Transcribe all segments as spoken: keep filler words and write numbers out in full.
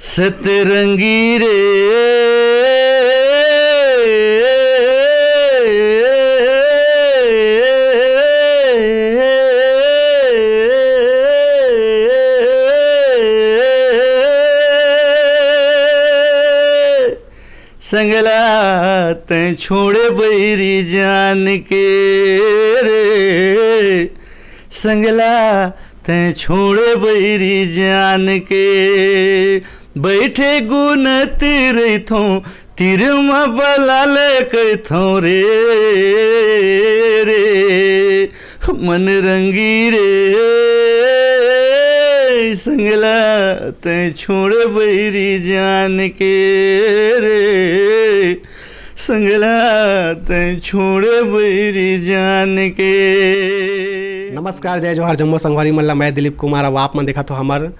सतरंगी रे, संगला तैं छोड़े बैरी जान के रे, संगला तैं छोड़े बैरी जान के। बैठे गुनत रहिथों, तीर म बलाले कहिथों रे, रे मन रंगी रे, संगला तैं छोड़े बैरी जान के रे, संगला तैं छोड़े बैरी जान के। नमस्कार, जय जोहार, जम्मो संगवारी मन ला। मैं दिलीप कुमार। अब आप मन देखत हो हमर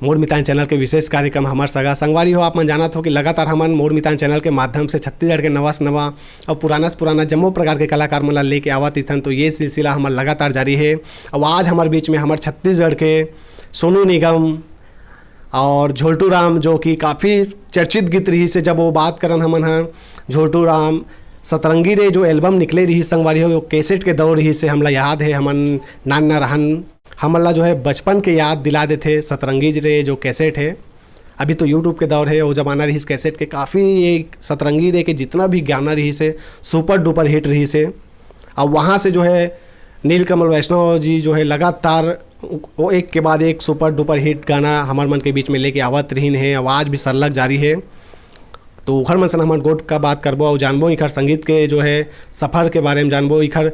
मोर मितान चैनल के विशेष कार्यक्रम हमर सगा संगवारी हो। आप मन जानत हो कि लगातार हमन मोर मितान चैनल के माध्यम से छत्तीसगढ़ के नवा से नवा और पुराना से पुराना जम्मो प्रकार के कलाकार मन ला लेके आवत रहिथन, तो ये सिलसिला हमर लगातार जारी है। और आज हमर बीच में हमर छत्तीसगढ़ के सोनू निगम और झोलटू राम, जो कि काफ़ी चर्चित गीत रहिस हे, जब वो बात करन हमन ह झोलटू राम, सतरंगी रे जो एल्बम निकले रहिस संगवारी हो, वो कैसेट के दौर रहिस हे, हमला याद है, हमन नान ना रहन, हमन ला जो है बचपन के याद दिला देथे सतरंगी रे जो कैसेट है। अभी तो YouTube के दौर है, वो जमाना रहिस कैसेट के, काफ़ी ये सतरंगी रे के जितना भी गाना रहिस हे, सुपर डुपर हिट रहिस हे। अब वहाँ से जो है नीलकमल वैष्णव जी जो है लगातार वो एक के बाद एक सुपर डुपर हिट गाना हमर मन के बीच में लेके आवत रहिन हे, आवाज़ भी सरलग जारी है। तो उखर मन से हमन गोठ का बात करबो और जानबो इखर संगीत के जो है सफ़र के बारे में जानबो, इखर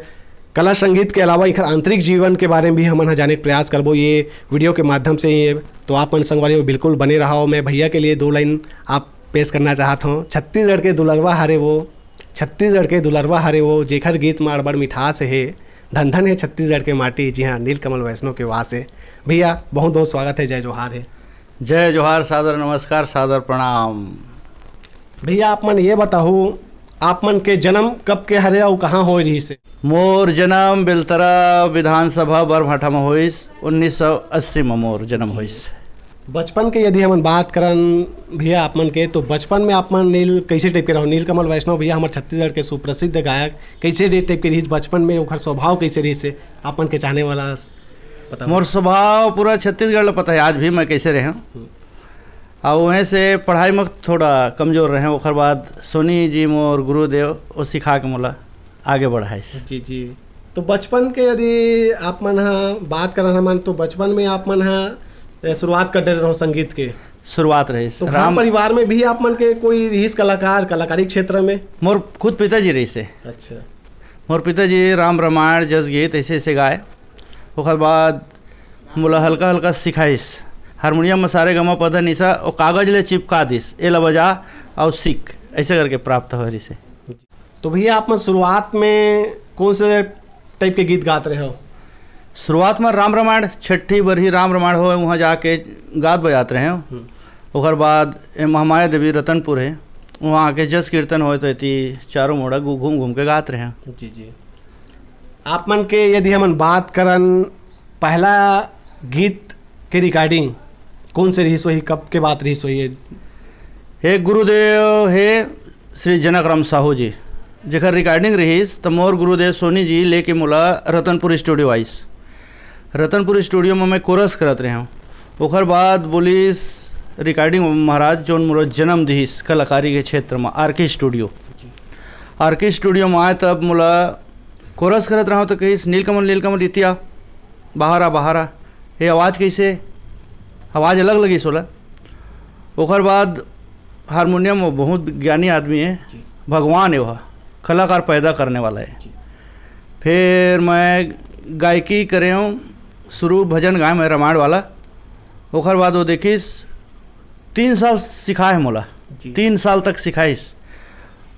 कला संगीत के अलावा इखर आंतरिक जीवन के बारे में भी हमन ह जाने के प्रयास करबो ये वीडियो के माध्यम से। ये तो आप मन संगवारी हो, बिल्कुल बने रहो। मैं भैया के लिए दो लाइन आप पेश करना चाहत हूँ। छत्तीसगढ़ के दुलरवा हरे वो, छत्तीसगढ़ के दुलरवा हरे वो, जेखर गीत म अड़बड़ मिठास हे। धन धन हे छत्तीसगढ़ के माटी, जी हाँ, नीलकमल वैष्णव के वास हे। भैया, बहुत बहुत स्वागत है, जय जोहार है। जय जोहार, सादर नमस्कार, सादर प्रणाम। भैया, आप मन ये बताहू, आप मन के जन्म कब के हरे अउ कहाँ होए रहिस हे? मोर जन्म बेलतरा विधानसभा बरभाठा म होइस, उन्नीस सौ अस्सी म मोर जन्म होइस। बचपन के यदि हमन बात करन भैया आप मन के, तो बचपन में आप मन नील कैसे टाइप के रहो? नीलकमल वैष्णव भैया हमर छत्तीसगढ़ के सुप्रसिद्ध गायक, कैसे टाइप के रहिस बचपन में, ओखर स्वभाव कैसे रहिस हे, आप मन के चाहने वाला पता? मोर स्वभाव पूरा छत्तीसगढ़ ला पता है, आज भी मैं कैसे रहे हूँ। हम्म। और वहीं से पढ़ाई में थोड़ा कमजोर रहे, ओखर बाद सोनी जी मोर गुरुदेव वो सिखा के मोला आगे बढ़ाइस। जी, जी। तो बचपन के यदि आप मन ह बात करन हमन, तो बचपन में आप मन ह, ए, शुरुआत कर डरे रहो संगीत के? शुरुआत रहिस। तो घर राम परिवार में भी आप मन के कोई रहिस कलाकार, कलाकारी क्षेत्र में? मोर खुद पिताजी रहिस हे। अच्छा। मोर पिताजी राम रामायण, जस गीत ऐसे ऐसे गाए। ओकर बाद मोला हल्का हल्का सिखाइस। हारमोनियम में सारे गमा पधा निसा, वो कागज ले चिपका दिस, "एला बजा और सीख", ऐसे करके प्राप्त हो रहिस हे। तो भैया, आप मन शुरुआत में कौन से टाइप के गीत गात रहे हो? शुरुआत में राम रामायण, छठी बरही राम रामायण होए, वहाँ जाके गात बजात रहे हो। हम्म। ओकर बाद ए महामाया देवी रतनपुर है, वहाँ आके जस कीर्तन होए तो एती चारों मोड़ा घू-, घूम घूम के गात रहे हो। जी, जी। आप मन के यदि हमन बात करन, पहला गीत के रिकॉर्डिंग कौन से रहिस होही, कब के बात रहिस होही? एक गुरुदेव हे श्री जनक राम साहू जी, जेकर रिकॉर्डिंग रहिस, त मोर गुरुदेव सोनी जी लेके मोला रतनपुर स्टूडियो आइस। रतनपुर स्टूडियो में मैं कोरस करत रहे हूँ। ओकर बाद बोलिस रिकॉर्डिंग महाराज, जोन मोला जन्म दिहिस कलाकारी के क्षेत्र में, आर के स्टूडियो। आर के स्टूडियो में आए, तब मोला कोरस करत रहा हूँ, तो कहिस, "नीलकमल, नीलकमल, इतिया बाहर आ, बाहर आ।" ये आवाज़ कैसे, आवाज़ अलग लगिस ओला। ओकर बाद हारमोनियम, वो बहुत ज्ञानी आदमी है, जी। भगवान है वह, कलाकार पैदा करने वाला है। जी। फिर मैं गायकी करे हूँ शुरू, भजन गाए मैं रामायण वाला। ओकर बाद वो देखिस, तीन साल सिखाए मोला, जी। तीन साल तक सिखाइस।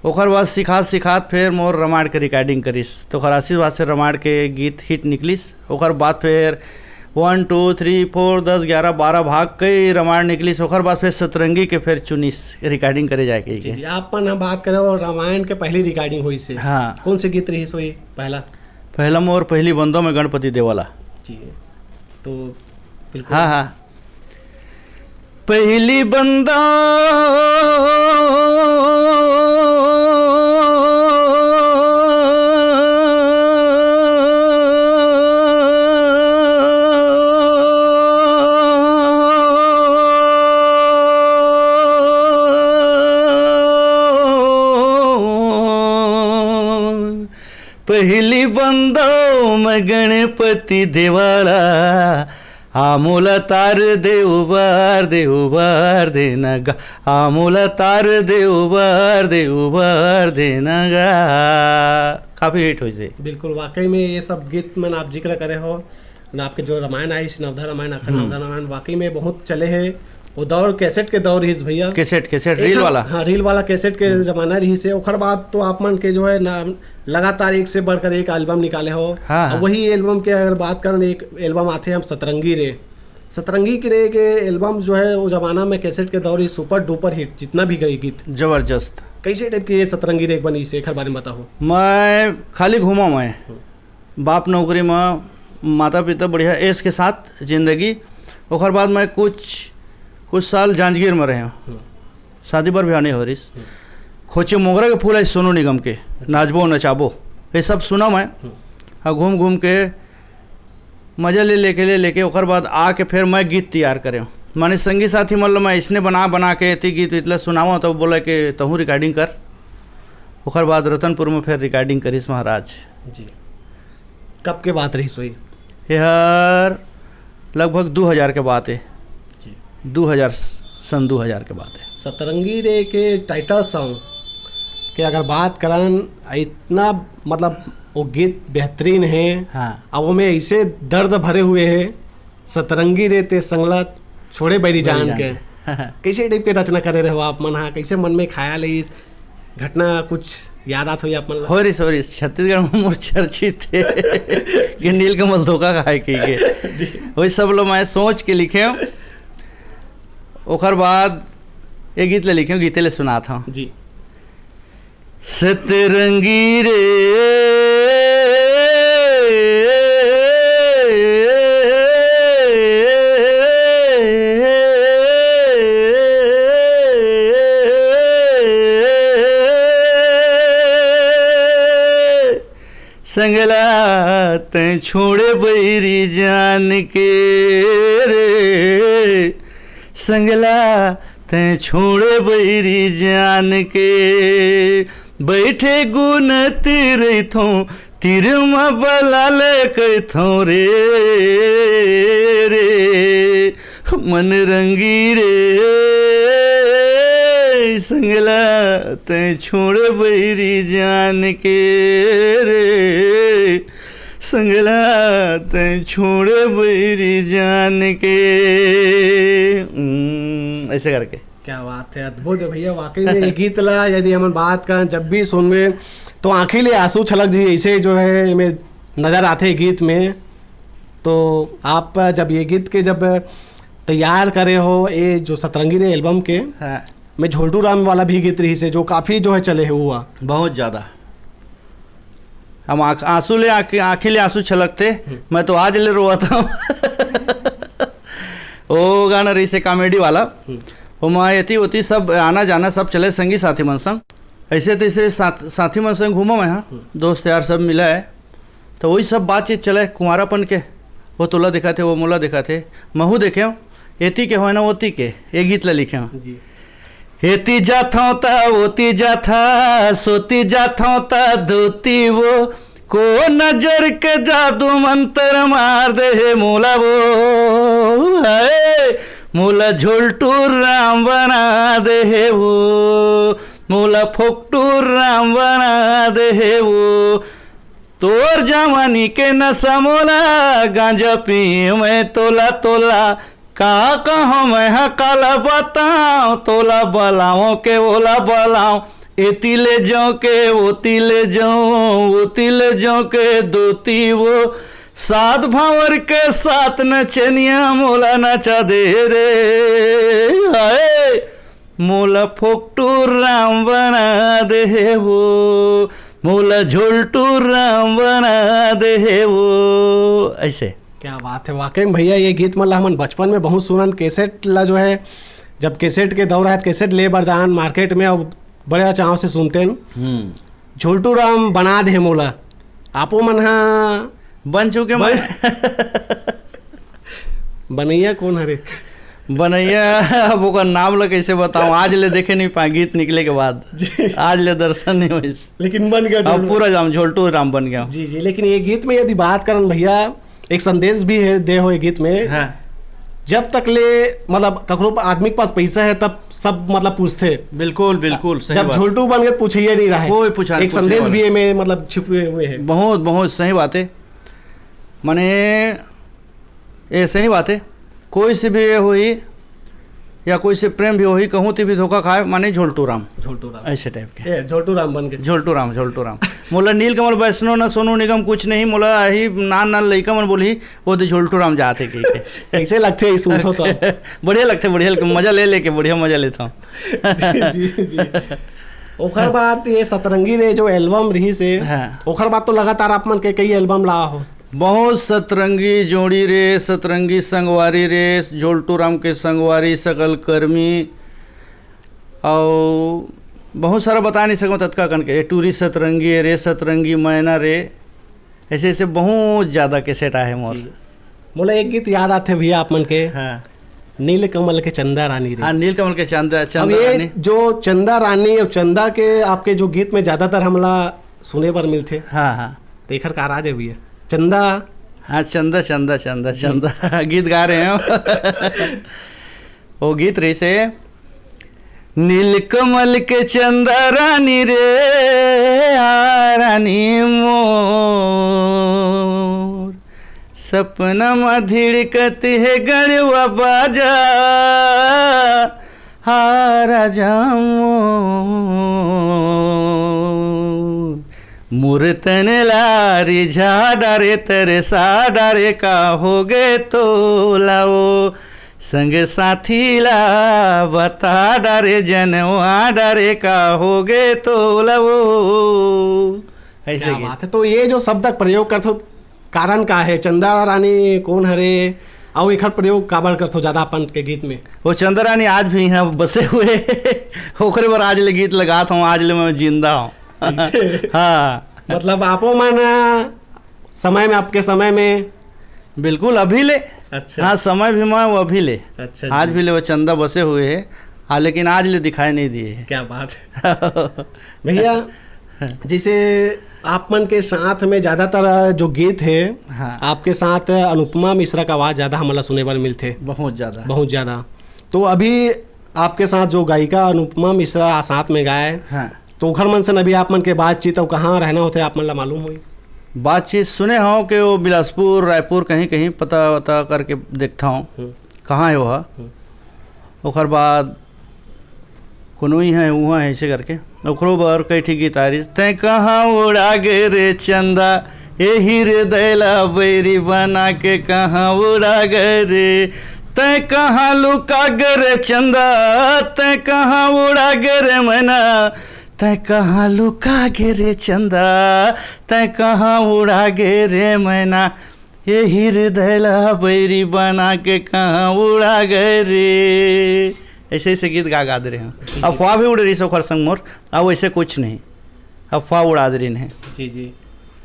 ओकर बाद सिखात सिखात फिर मोर रामायण के रिकॉर्डिंग करिस, तो ओकर आशीर्वाद से रामायण के गीत हिट निकलिस। ओकर बाद फिर वन, टू, थ्री, फोर, दस, ग्यारह, बारह भाग कई रामायण निकलिस। ओकर बाद फिर सतरंगी के फिर चुनिस रिकॉर्डिंग करे जाए के। जी, जी, आप मन ह बात करे हो, रामायण के पहली रिकॉर्डिंग होइस हे। हाँ। कौन से गीत रहिस होही पहला? पहला मोर पहली बंदो में गणपति देवाला। जी, तो बिल्कुल। हाँ, हाँ। पहली बंदा पहली बंदो मैं गणपति देवाला, आमोला तार दे उबार दे उबार दे नगा, आमोला तार दे उबार दे उबार दे नगा। काफी हिट हुई से। बिल्कुल, वाकई में ये सब गीत मन आप जिक्र करे हो ना, आपके जो रामायण आई, नवधा रामायण, अखंड हम्म। नवधा रामायण, वाकई में बहुत चले हैं। वो दौर कैसेट के दौर ही भैया। कैसेट, कैसेट, एक रील हम- वाला। हाँ, रील वाला कैसेट के हम्म। जमाना रही से। ओकर बाद तो आप मन के जो है ना, लगातार एक से बढ़कर एक एल्बम निकाले हो। हाँ, अब हाँ। वही एल्बम के अगर बात करन, एक एल्बम आते हैं हम सतरंगी रे। सतरंगी के रे के एल्बम जो है, वो जमाना में कैसेट के दौर ही सुपर डुपर हिट, जितना भी गई गीत। जबरदस्त। कैसे टाइप के ये सतरंगी रे एक बनी से, एक बारे में बताओ। मैं खाली घूमा मैं। हम्म। बाप नौकरी में, माता पिता बढ़िया ऐश के साथ जिंदगी। ओकर बाद मैं कुछ, कुछ साल जांजगीर में रहे हूँ। हम्म। शादी बर भी आने हो रहीस। हम्म। खोचे मोगरा के फूल है सोनू निगम के, अच्छा। नाचबो नचाबो, ये सब सुना मैं। हम्म। और घूम घूम के मजा ले लेके, ले लेके ओकर बाद आके फिर मैं गीत तैयार करे हूँ। माने संगी साथी मन ल मैं इसने बना, बना के एती गीत इतला सुनावा, तो बोला कि तहूँ रिकॉर्डिंग कर। ओकर बाद रतनपुर में फिर रिकॉर्डिंग करीस महाराज। जी। कब के बात रही सोई? ये हर लगभग दो हज़ार के बात है। जी। दो हज़ार, सन दो हज़ार के बात है। सतरंगी रे के टाइटल सॉन्ग के अगर बात करन, इतना मतलब वो गीत बेहतरीन है। हाँ। अब वो में ऐसे दर्द भरे हुए है, सतरंगी रे ते संगला छोड़े बैरी जान जान के। के। कैसे टाइप के रचना करे रहे हो आप मन? हाँ, कैसे मन में ख्याल है इस घटना कुछ याद आत होई आप मन ला? हो रही, हो रही, छत्तीसगढ़ में मोर चर्चित है कि नीलकमल धोखा खाए के, के। जी। वही सब लो मैं सोच के लिखे हूँ। ओकर बाद ये गीत ले लिखे हूँ, गीते ले सुनात हूँ। जी। सतरंगी रे संगला तैं छोड़े बैरी जान के रे, संगला तैं छोड़े बैरी जान के। बैठे गुनत रहिथों, तीर म बलाले कहिथों रे, रे। मन रंगी रे संगला, तैं छोड़ बैरी जान के रे संगला, तैं छोड़ बैरी जान के। हम्म, ऐसे करके। क्या बात है, अद्भुत है भैया। वाकई में ये गीत ला यदि हमन बात करन, जब भी सुनबे तो आंखी ले आंसू छलक जी, ऐसे जो है इमे नजर आते गीत में। तो आप जब ये गीत के जब तैयार करे हो, ये जो सतरंगी रे एल्बम के, हाँ। में झोलटू राम वाला भी गीत रही से, जो काफी जो है चले हुआ। बहुत ज्यादा। हम आंख-, आंसू ले आंख-, आंखी ले आंसू छलकते, हम्म। मैं तो आज ले रोवत हूँ। वो गाना रही से कॉमेडी वाला, हम्म। वो माँ एती ओती सब आना जाना सब चले संगी साथी मन संग। ऐसे तैसे साथ, साथी मन संग घूमो मैं, हाँ, हम्म। दोस्त यार सब मिला है, तो वही सब बातचीत चले कुंवारापन के। वो तोला दिखाते, वो मोला दिखाते, महू देखे हो, एती के होय ना ओती के, ये गीत ला लिखे हो। जी। एती जाथौं त ओती जाथा, सोती जाथौं त दोती वो, को नजर के जादू मंतर मार दे हे मोला वो, हाय, मोला झोलटू राम बना दे हे वो, मोला फोकटू राम बना दे हे वो। तोर जवानी के नशा मोला, गांजा पी मैं तोला तोला, का कहूँ मैं ह काला बताऊँ, तोला बलाऊँ के ओला बलाऊँ, एती ले जाऊँ के ओती ले जाऊँ, ओती ले जाऊँ के दोती वो, सात भांवर के सात नचनिया मोला नचा दे रे, हाय। मोला फोकटू राम बना दे हे वो, मोला झोलटू राम बना दे हे वो। ऐसे। क्या बात है, वाकई में भैया, ये गीत मन ला हमन बचपन में बहुत सुनन, कैसेट ला जो है जब कैसेट के दौर है, कैसेट ले बर जान मार्केट में, अब बड़े चाव से सुनते हैं। हम्म। झोलटू राम बना दे मोला, आपो मन हा बन चुके बन- मैं। बनैया कौन हरे? बनैया, अब ओकर नाम ला कैसे बताऊं, आज ले देखे नहीं पाए गीत निकले के बाद। जी। आज ले दर्शन नहीं होइस। लेकिन बन गया अब झोलटू। पूरा जाम झोलटू राम बन गया। जी, जी, लेकिन ये गीत में यदि बात करन भैया, एक संदेश भी है, दे हो ये गीत में। हाँ। जब तक ले, मतलब, ककरो आदमी के पास पैसा है, तब सब, मतलब, पूछते। बिल्कुल, बिल्कुल, सही जब बात। झोलटू बन गए, पूछे ये नहीं रहा है। कोई पूछा नहीं, एक पूछने संदेश वाला भी है, में, मतलब, छिपे हुए हैं। बहुत, बहुत सही बात है। माने, ये सही बात है। कोई से भी ये हुई, या कोई से प्रेम भी होही, कहूँ ते भी धोखा खाए, माने झोलटू राम। झोलटू राम। ऐसे टाइप के। ए, झोलटू राम बन के। झोलटू राम, झोलटू राम। मोला नीलकमल वैष्णव न सोनू निगम कुछ नहीं, मोला आही नान नान लइका मन बोलही, वो तो झोलटू राम जात है कह के। कैसे लगते हैं सुनथो तो? बढ़िया लगते, बढ़िया लगते, मजा ले लेके बढ़िया मजा लेता हूँ। जी, जी। ओकर बाद ये सतरंगी रे जो एल्बम रही से, हाँ। ओकर बाद तो लगातार आप मन के कई एल्बम ला हो। बहुत सतरंगी जोड़ी रे, सतरंगी संगवारी रे, झोलटू राम के संगवारी, सकल कर्मी, अउ बहुत सारा बता नहीं सकूँ ततका कन के, ए टूरी सतरंगी, ए रे सतरंगी मैना रे, ऐसे ऐसे बहुत ज़्यादा कैसेट आए मोर। जी। मोला एक गीत याद आथे भैया आप मन के, हाँ। नील कमल के चंदा रानी रे। हाँ, नील कमल के चंदा, अब चंदा ये रानी। जो चंदा रानी और चंदा के आपके जो गीत में ज़्यादातर हमला सुने बर मिलथे, हाँ, हाँ। तो एखर का राज है भैया? चंदा। हाँ, चंदा, चंदा, चंदा, जी। चंदा। गीत गा रहे हैं। वो गीत रही से, नीलकमल के चंदा रानी रे, आ रानी मोर, सपना म धिड़कत हे गड़वा बाजा, आ राजा मोर, मोर तन ला रिझा डारे, तरसा डारे, का हो गे तोला वो संग साथी ला बता डारे, जनवा डारे, का हो गे तोला वो। ऐसे क्या गीत। बात है। तो ये जो शब्द का प्रयोग करथो, कारण का है? चंदा रानी कौन हरे, अउ एखर प्रयोग काबर करथो ज्यादा अपन के गीत में? वो चंदा रानी आज भी यहाँ बसे हुए हैं। ओकरे बर आज ले गीत लगात हूँ, आज ले मैं जिंदा हूँ। ऐसे? हाँ। मतलब आपो मन समय में, आपके समय में। बिल्कुल, अभी ले। अच्छा। हाँ, समय भी मैं वो अभी ले। अच्छा आज जी। भी ले वो चंदा बसे हुए है। हाँ, लेकिन आज ले दिखाई नहीं दिए है। क्या बात है। भैया, जैसे आप मन के साथ में ज्यादातर जो गीत है, हाँ। आपके साथ अनुपमा मिश्रा का आवाज ज्यादा हमला सुने बर मिलथे। बहुत ज्यादा। बहुत ज्यादा। तो अभी आपके साथ जो गायिका अनुपमा मिश्रा साथ में गाए, हाँ। तो ओखर मन से अभी आप मन के बातचीत, अउ कहाँ रहना होथे आप मन ला मालूम होई? बातचीत सुने हव कि वो बिलासपुर, रायपुर कहीं, कहीं पता, पता करके देखता हूँ, हम्म। कहाँ है वो। हम्म। ओकर बाद कोनो ही है, वहाँ है, ऐसे करके। ओकरो बर कई ठी गीत आ रही, "तैं कहाँ उड़ा गे रे चंदा, ए हृदय ला बैरी बना के कहाँ उड़ा गे रे, तैं कहाँ लुका गे रे चंदा, तैं कहाँ उड़ा गे रे मैना, तैं कहाँ लुका गे रे चंदा, तैं कहाँ उड़ा गे रे मैना, ये हृदय ला बैरी बना के कहाँ उड़ा गे रे।" ऐसे ऐसे गीत गा गा दे रहे हैं। अफवाह भी उड़ रही से ओखर संग मोर, अब वैसे कुछ नहीं, अफवाह उड़ा दे रही है। जी, जी।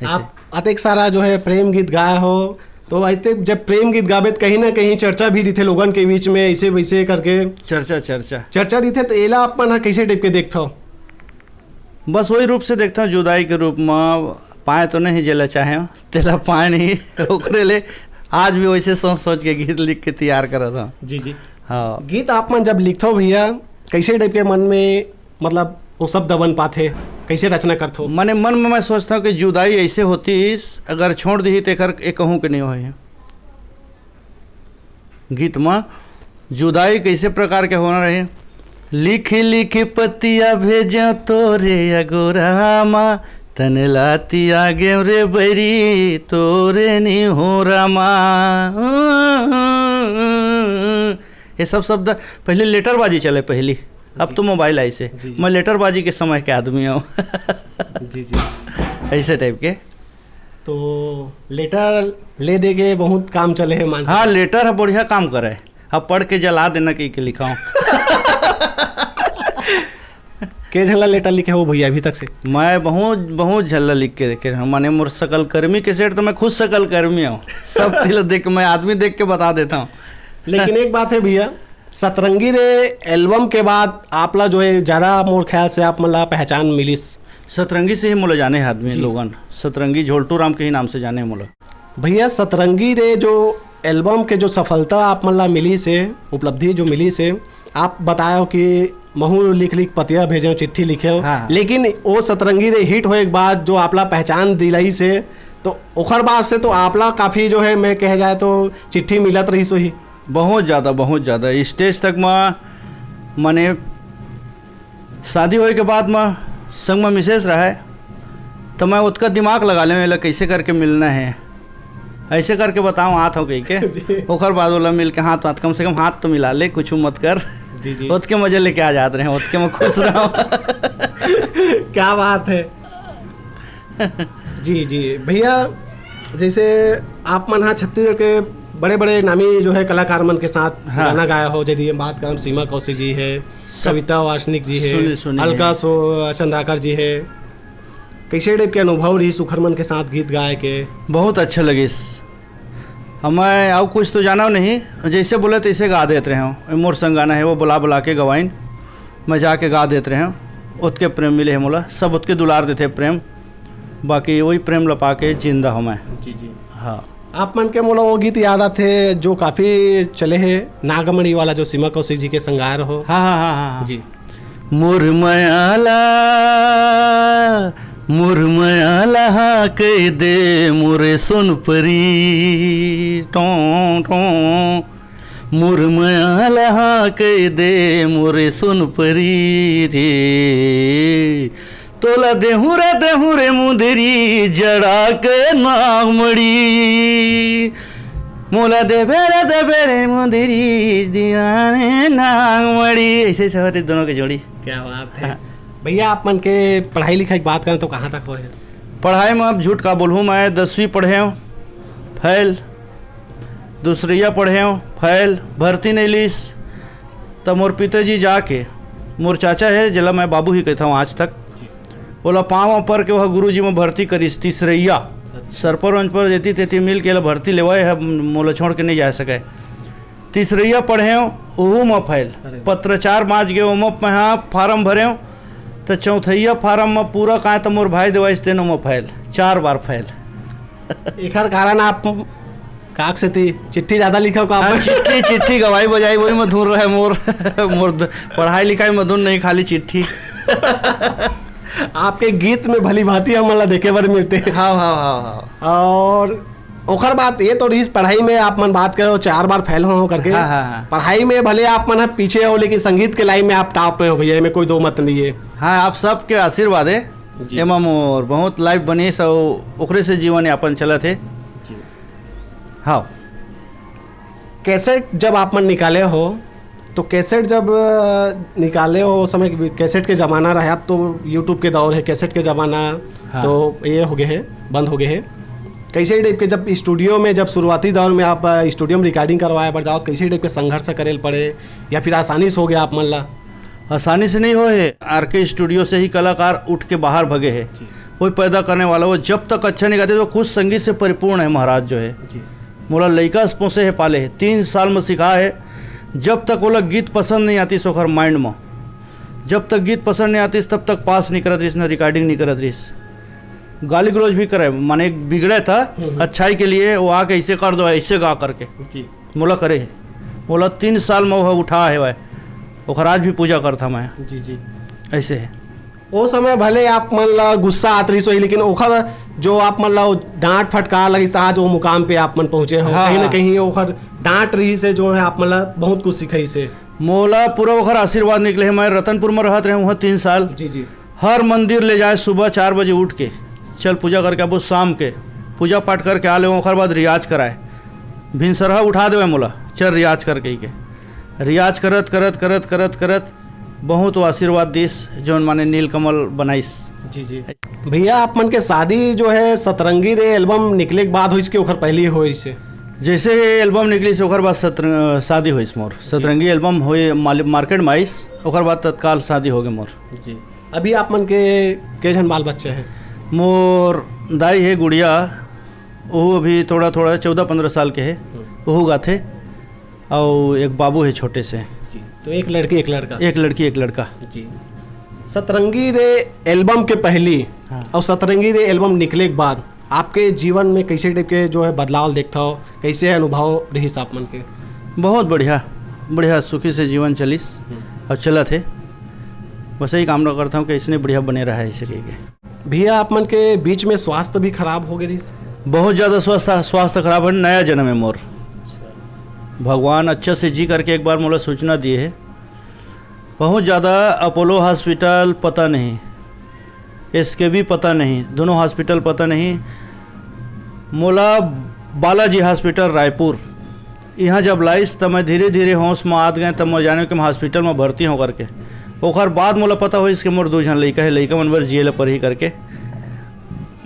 ऐसे। आप अतेक सारा जो है प्रेम गीत गाए हो, तो अतेक जब प्रेम गीत गाबे तो कहीं ना कहीं चर्चा भी रहिथे लोगन के बीच में, ऐसे वैसे करके। चर्चा, चर्चा। चर्चा रहिथे, तो एला आप मन ह कैसे टाइप के देखथव? बस वही रूप से देखथव, जुदाई के रूप में। पाए तो नहीं जेला चाहे, तेला पाए नहीं। ओकरे ले आज भी वैसे सोच सोच के गीत लिख के तैयार करत हव। जी, जी। हाँ। गीत आप मन जब लिखथव भैया, कैसे टाइप के मन में, मतलब, वो शब्द बन पाथे, कैसे रचना करथव? मने मन में मैं सोचता हूँ कि जुदाई ऐसे होतीस, अगर छोड़ दी तो एकर एक कहूँ के नहीं होए। गीत में जुदाई कैसे प्रकार के होना रहे? लिख लिख पतिया भेजा तोरे अगोरा मा, तन लाती आगे रे बरी तोरे निहोरा मा। ये सब शब्द पहले लेटरबाजी चले पहली, अब जी। तो मोबाइल आई से। जी, जी। मैं लेटरबाजी के समय के आदमी हूँ। जी, जी। ऐसे टाइप के। तो लेटर ले दे के बहुत काम चले है मान के। हाँ, लेटर है बढ़िया काम करे। अब पढ़ के जला देना कह के लिखाऊं। के झन ला लेटर लिखे हो भैया अभी तक से? मैं बहुत, बहुत झन ला लिख के देखे हूँ, माने मोर सकलकर्मी कैसेट तो मैं खुद सकलकर्मी हूँ। सब तिल देख, मैं आदमी देख के बता देता हूँ। लेकिन एक बात है भैया, सतरंगी रे एल्बम के बाद आप ला जो है ज्यादा मोर ख्याल से आप मन ला पहचान मिलिस। सतरंगी से ही मोला जाने हैं आदमी जी। लोगन, सतरंगी झोलटू राम के ही नाम से जाने हैं मोला। भैया, सतरंगी रे जो एल्बम के जो सफलता आप मन ला मिलिस हे, उपलब्धि जो मिलिस हे, आप बतायो कि महू लिख लिख पतिया भेजे, चिट्ठी लिखे हो, हाँ। लेकिन वो सतरंगी रे हिट होए के बाद जो आपला पहचान दिलाइस हे, तो ओखर बाद से तो आपला काफी जो है, मैं कह जाए तो चिट्ठी मिलत रहिस होही। बहुत ज्यादा, बहुत ज्यादा। स्टेज तक म, माने शादी होए के बाद म संग म मिसेस रहय, त मैं ओतका दिमाग लगा लेंव, एला कइसे करके मिलना हे, अइसे करके बताओ, आत हव कहिके। जी। ओखर बाद ओला मिल के हाथ, हाथ, कम से कम हाथ तो मिला ले, कुछ मत कर। जी, जी। ओतके मजे लेके आ जात रहे, ओतके में खुश रहो। क्या बात है। जी, जी। भैया, जैसे आप मन हा छत्तीसगढ़ के बड़े-बड़े नामी जो है कलाकार मन के साथ हाँ। गाना गाया हो, यदि हम बात करम, सीमा कौशिक जी है, सब कविता वासनिक जी है, सुने, सुने अलका हैं। सो-, चंद्राकर जी है, कैसे टाइप के अनुभव रहिस उखर मन के साथ गीत गाए के? बहुत अच्छा लगिस। हमें अउ कुछ तो जाना नहीं, जैसे बोले तैसे गा देत रहे हो। मोर संग गाना है, वो बुला बुला के गवाइन, मैं जाके गा देत रहे हो। ओतके प्रेम मिले है मोला, सब ओतके दुलार देते प्रेम, बाकी वही प्रेम ल पाके जिंदा हो मैं। जी, जी। हाँ। आप मन के मोला वो गीत याद आथे जो काफी चले है, नागमणि वाला, जो सीमा कौशिक जी के संग गाए रहो। हाँ, हाँ, हाँ, हाँ, हाँ। जी। मोर मयाला, मोर मयाला हा कह दे मोरे सोनपरी, टों, टों। मोर मयाला हा कह दे मोरे सोनपरी रे, तोला देहूं रे, देहूं रे मुंदरी, जड़ा के नागमणि। मोला देबे रे, देबे रे मुंदरी, दिया रे नागमणि। ऐसे, ऐसे हमारे दोनों की जोड़ी। क्या बात है। हाँ। भैया, आप मन के पढ़ाई लिखाई की बात करें तो कहाँ तक होए है? पढ़ाई में अब झूठ का बोलूँ, मैं दसवीं पढ़े हूँ, फेल। दूसरइया पढ़े हूँ, फेल। भर्ती नहीं लीस। तब मोर पिताजी जाके, मोर चाचा है, जेला मैं बाबू ही कहता हूँ आज तक, जी। ओला पाँव पर के वह गुरुजी में भर्ती करिस तीसरइया। अच्छा। सरपंच पर जेती तेती मिल के एला भर्ती लेवाए है, मोला छोड़ के नहीं जा सके। तीसरइया पढ़े हूँ, ओहू में फेल। अरे। पत्राचार बाँच गए, ओमा मैं हाँ फार्म भरे हूँ, तो चौथइया फार्म में पूरा काहे तो मोर भाई देवाइस तेनो में फेल, चार बार फेल। एखर कारण आप काक से थी चिट्ठी ज्यादा लिखो का हाँ, आप? चिट्ठी, चिट्ठी गवाई बजाई वही में धुन रहे मोर, मोर द-, पढ़ाई लिखाई में धुन नहीं, खाली चिट्ठी। आपके गीत में भली भांति हमन ला देखे बर मिलते हैं। हाँ, हाँ, हाँ, हाँ। और ओखर बात ये तो रहीस, पढ़ाई में आप मन बात करो, चार बार फेल हो, हो करके। हाँ, हाँ, हाँ। पढ़ाई में भले आप मन ह पीछे हो, लेकिन संगीत के लाइन में आप टॉप में हो भैया, एमे कोई दो मत नहीं है। हाँ, आप सबके आशीर्वाद है। जी। एमा मोर बहुत लाइफ बने, सब ओकरे से जीवन यापन चलत है। जी। हाँ। कैसेट जब आप मन निकाले हो, तो कैसेट जब, अ, निकाले हो, उस समय कैसेट के ज़माना रहे, अब तो YouTube के दौर है, कैसेट के ज़माना हाँ। तो ये हो गए है, बंद हो गए है। कैसे टाइप के जब स्टूडियो में, जब शुरुआती दौर में आप, अ, स्टूडियो में रिकॉर्डिंग करवाए बर जाओ, कैसे टाइप के संघर्ष करे ल पड़े या फिर आसानी से हो गया आप मन ला? आसानी से नहीं होए है। आर के स्टूडियो से ही कलाकार उठ के बाहर भगे है। जी। कोई पैदा करने वाला, वो जब तक अच्छा नहीं गाते, तो खुद संगीत से परिपूर्ण है महाराज जो है। जी। मोला लइका से पोसे है, पाले है, तीन साल में सिखा है। जब तक ओला गीत पसंद नहीं आतिस ओखर माइंड में, जब तक गीत पसंद नहीं आतिस, तब तक पास नहीं करत रहिस, ना रिकॉर्डिंग नहीं करत रहिस। गाली गलौज भी करे, माने बिगड़े था हम्म। अच्छाई के लिए, वो आके ऐसे कर दो, ऐसे गा करके। जी। मोला करे है। मोला तीन साल में वह उठा है वह। ओखर आज भी पूजा करता मैं। जी, जी। ऐसे है। ओ समय भले आप मन ला गुस्सा आत रहिस होही, लेकिन ओखर जो आप मन ला वो डांट फटकार लगिस, त आज वो मुकाम पे आप मन पहुंचे हो। हाँ, कहीं ना हाँ। कहीं ओखर डांट रहिस हे, जो है आप मन ला बहुत कुछ सिखाइस हे। मोला पूरा ओखर आशीर्वाद निकले हे। मैं रतनपुर में रहत रहे हूँ तीन साल। जी, जी। हर मंदिर ले जाए, सुबह चार बजे उठ के, "चल पूजा करके आबो।" शाम के पूजा पाठ करके आ ले, ओखर बाद रियाज कराए, भिनसरहा उठा देवे मोला, "चल रियाज करके ही के।" रियाज करत, करत, करत, करत, करत बहुत वो आशीर्वाद दिस, जौन माने नीलकमल बनाइस। जी, जी। भैया, आप मन के शादी जो है सतरंगी रे एल्बम निकले के बाद होइस के ओखर पहले होइस हे? जैसे ही एल्बम निकलिस, ओकर बाद सतर-, शादी होइस मोर। सतरंगी एल्बम होए, माल-, मार्केट में आइस, ओकर बाद तत्काल शादी हो गए मोर। जी। अभी आप मन के के झन बाल बच्चा है? मोर दाई है गुड़िया, वो अभी थोड़ा थोड़ा चौदह पन्द्रह साल के है, हम्म। वो गाथे, और एक बाबू है छोटे से। जी। तो एक लड़की, एक लड़का? एक लड़की, एक लड़का। जी। सतरंगी रे एल्बम के पहली हाँ। और सतरंगी रे एल्बम निकले के बाद आपके जीवन में कैसे टाइप के जो है बदलाव देखता हो, कैसे अनुभव रहिस आप मन के? बहुत बढ़िया, बढ़िया सुखी से जीवन चलिस हम्म। और चलत है। बस यही कामना करता हूँ कि इसने बढ़िया बने रहा है इसे लेके। भैया, आप मन के बीच में स्वास्थ्य भी खराब हो गए रहिस? बहुत ज़्यादा स्वास्थ्य, स्वास्थ्य खराब है, नया जन्म है मोर। भगवान अच्छा से जी करके एक बार मोला सूचना दिए है। बहुत ज़्यादा अपोलो हॉस्पिटल पता नहीं, एसकेबी पता नहीं, दोनों हॉस्पिटल पता नहीं। मोला बालाजी हॉस्पिटल रायपुर, यहाँ जब लाइस, तब मैं धीरे धीरे होश में आत गए, तब मैं जाने कि मैं हॉस्पिटल में भर्ती हों करके। ओकर बाद मोला पता होइस कि मोर दू झन लइका है, लइका मन बर जिए ला परही करके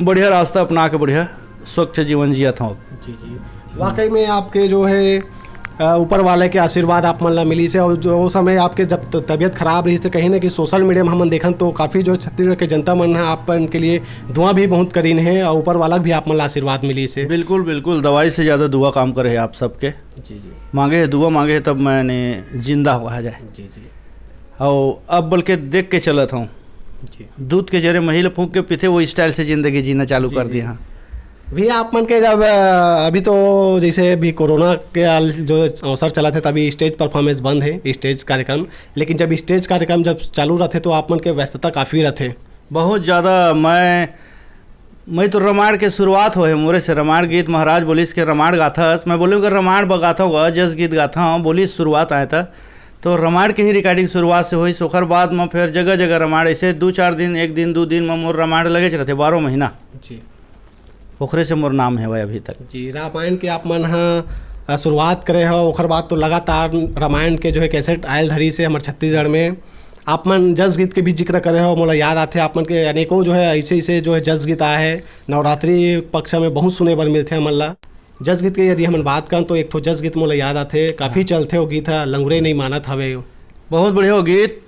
बढ़िया रास्ता अपना के बढ़िया स्वच्छ जीवन जियत हूँ। जी, जी। वाकई में आपके जो है, अ, ऊपर वाले के आशीर्वाद आप मन ला मिलिस है, और जो वो समय आपके जब त-, तबीयत खराब रहिस, तो कहीं ना कहीं सोशल मीडिया में हमन देखन तो काफ़ी जो छत्तीसगढ़ के जनता मन है आप मन के लिए दुआ भी बहुत करीन है, और ऊपर वाला भी आप मन ला आशीर्वाद मिलिस है। बिल्कुल, बिल्कुल, दवाई से ज़्यादा दुआ काम करे है आप सबके। जी, जी। मांगे है दुआ, मांगे है तब मैंने जिंदा हुआ जाए। जी, जी। और अब बल्कि देख के चलत हूँ। जी। दूध के जरे मही ल फूंक के पीथे, वो स्टाइल से जिंदगी जीना चालू जी, कर जी। दिया। हाँ। भैया, आप मन के जब, अ, अभी तो जैसे अभी कोरोना के आल-, जो अवसर चला थे, तभी स्टेज परफॉर्मेंस बंद है, स्टेज कार्यक्रम, लेकिन जब स्टेज कार्यक्रम जब चालू रहते तो आप मन के व्यस्तता काफ़ी रहते। बहुत ज़्यादा। मैं, मैं तो रामायण के शुरुआत होए मोरे से, रामायण गीत महाराज बोलिस के रामायण गाथस, मैं बोलूँ कि रामायण ब गाथा होगा, जस गीत गाथा हूँ, बोलिस शुरुआत आए था। तो रामायण के ही रिकॉर्डिंग शुरुआत से होइस, ओकर बाद में फिर जगह जगह रामायण, ऐसे दो चार दिन, एक दिन, दो दिन में मोर रामायण लगे रहते, बारह महीना। जी। ओकरे से मोर नाम है भाई अभी तक। जी, रामायण के आप मन ह, अ, शुरुआत करे हो, ओकर बाद तो लगातार रामायण के जो है कैसेट आयल धरी से हमर छत्तीसगढ़ में। आप मन जस गीत के भी जिक्र करे हो, मोला याद आथे आप मन के अनेकों जो है ऐसे ऐसे जो है जस गीत आए है, नवरात्रि पक्ष में बहुत सुने बर मिलथे हमन ला। जस गीत के यदि हमन बात करन तो एक ठो जस गीत मोला याद आथे, काफ़ी हाँ। चलथे वो गीत ह, लंगुरे नहीं मानत हवे। बहुत बढ़िया वो गीत।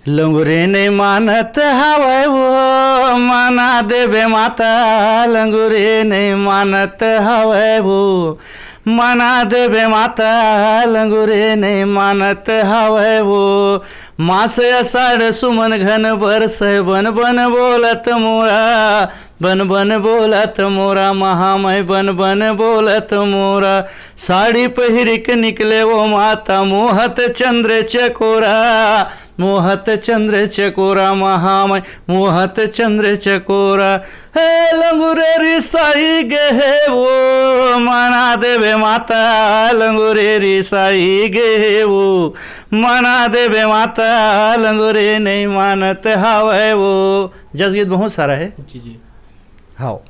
लंगुरे नहीं मानत हवय वो, मना देबे माता, लंगुरे नहीं मानत हवय वो, मना देबे माता, लंगुरे नहीं मानत हवय वो। मास अषाढ़ सुमन घन बरसय, बन बन बोलत मोरा, बन बन बोलत मोरा, महामय बन बन बोलत मोरा। साड़ी पहिर के निकले वो माता, मोहत चंद्र चकोरा, मोहत चंद्र चकोरा, महामय मोहत चंद्र चकोरा। हे लंगुरे रिसाई गे हे वो, मना देबे माता, लंगुरे रिसाई गे हे वो, मना देबे माता, लंगुरे नहीं मानत हवय वो। जस गीत बहुत सारा है। जी, जी। हाँ।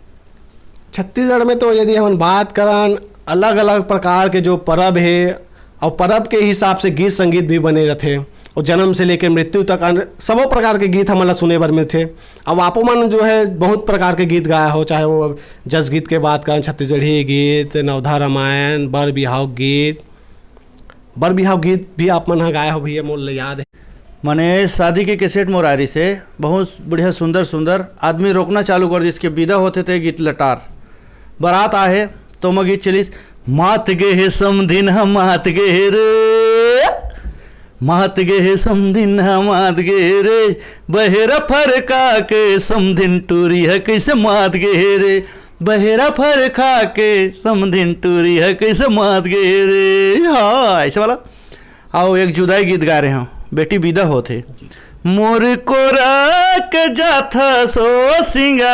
छत्तीसगढ़ में तो यदि हमन बात करन, अलग-अलग प्रकार के जो परब हे, और परब के हिसाब से गीत संगीत भी बने रथे, और जन्म से लेके मृत्यु तक अन-, सबो प्रकार के गीत हमन ला सुने बर मिलथे। अब आपो मन जो है बहुत प्रकार के गीत गाए हो, चाहे वो जस गीत के बात करन, छत्तीसगढ़ी गीत, नवधा रामायण, बर बिहाव गीत, बर बिहाव गीत भी आप मन ह गाए हो भैया, मोर ले याद है। मने शादी के कैसेट मोर आ रही से, बहुत बढ़िया सुंदर सुंदर आदमी रोकना चालू कर दिस के विदा होथे ते गीत लटार। बारात आहे तो ओमा गीत चलिस, मात गे हे समधिन ह मात गे हे रे, मात गे हे समधिन ह मात गे हे रे, बहेरा फरका के समधिन टूरी ह कैसे मात गे हे रे, बहेरा फरका के समधिन टूरी ह कैसे मात गे हे रे। हाँ, ऐसे वाला। आओ, एक जुदाई गीत गा रहे हो, बेटी विदा होत हे। मोर कोरा के जाथा सो सिंगार,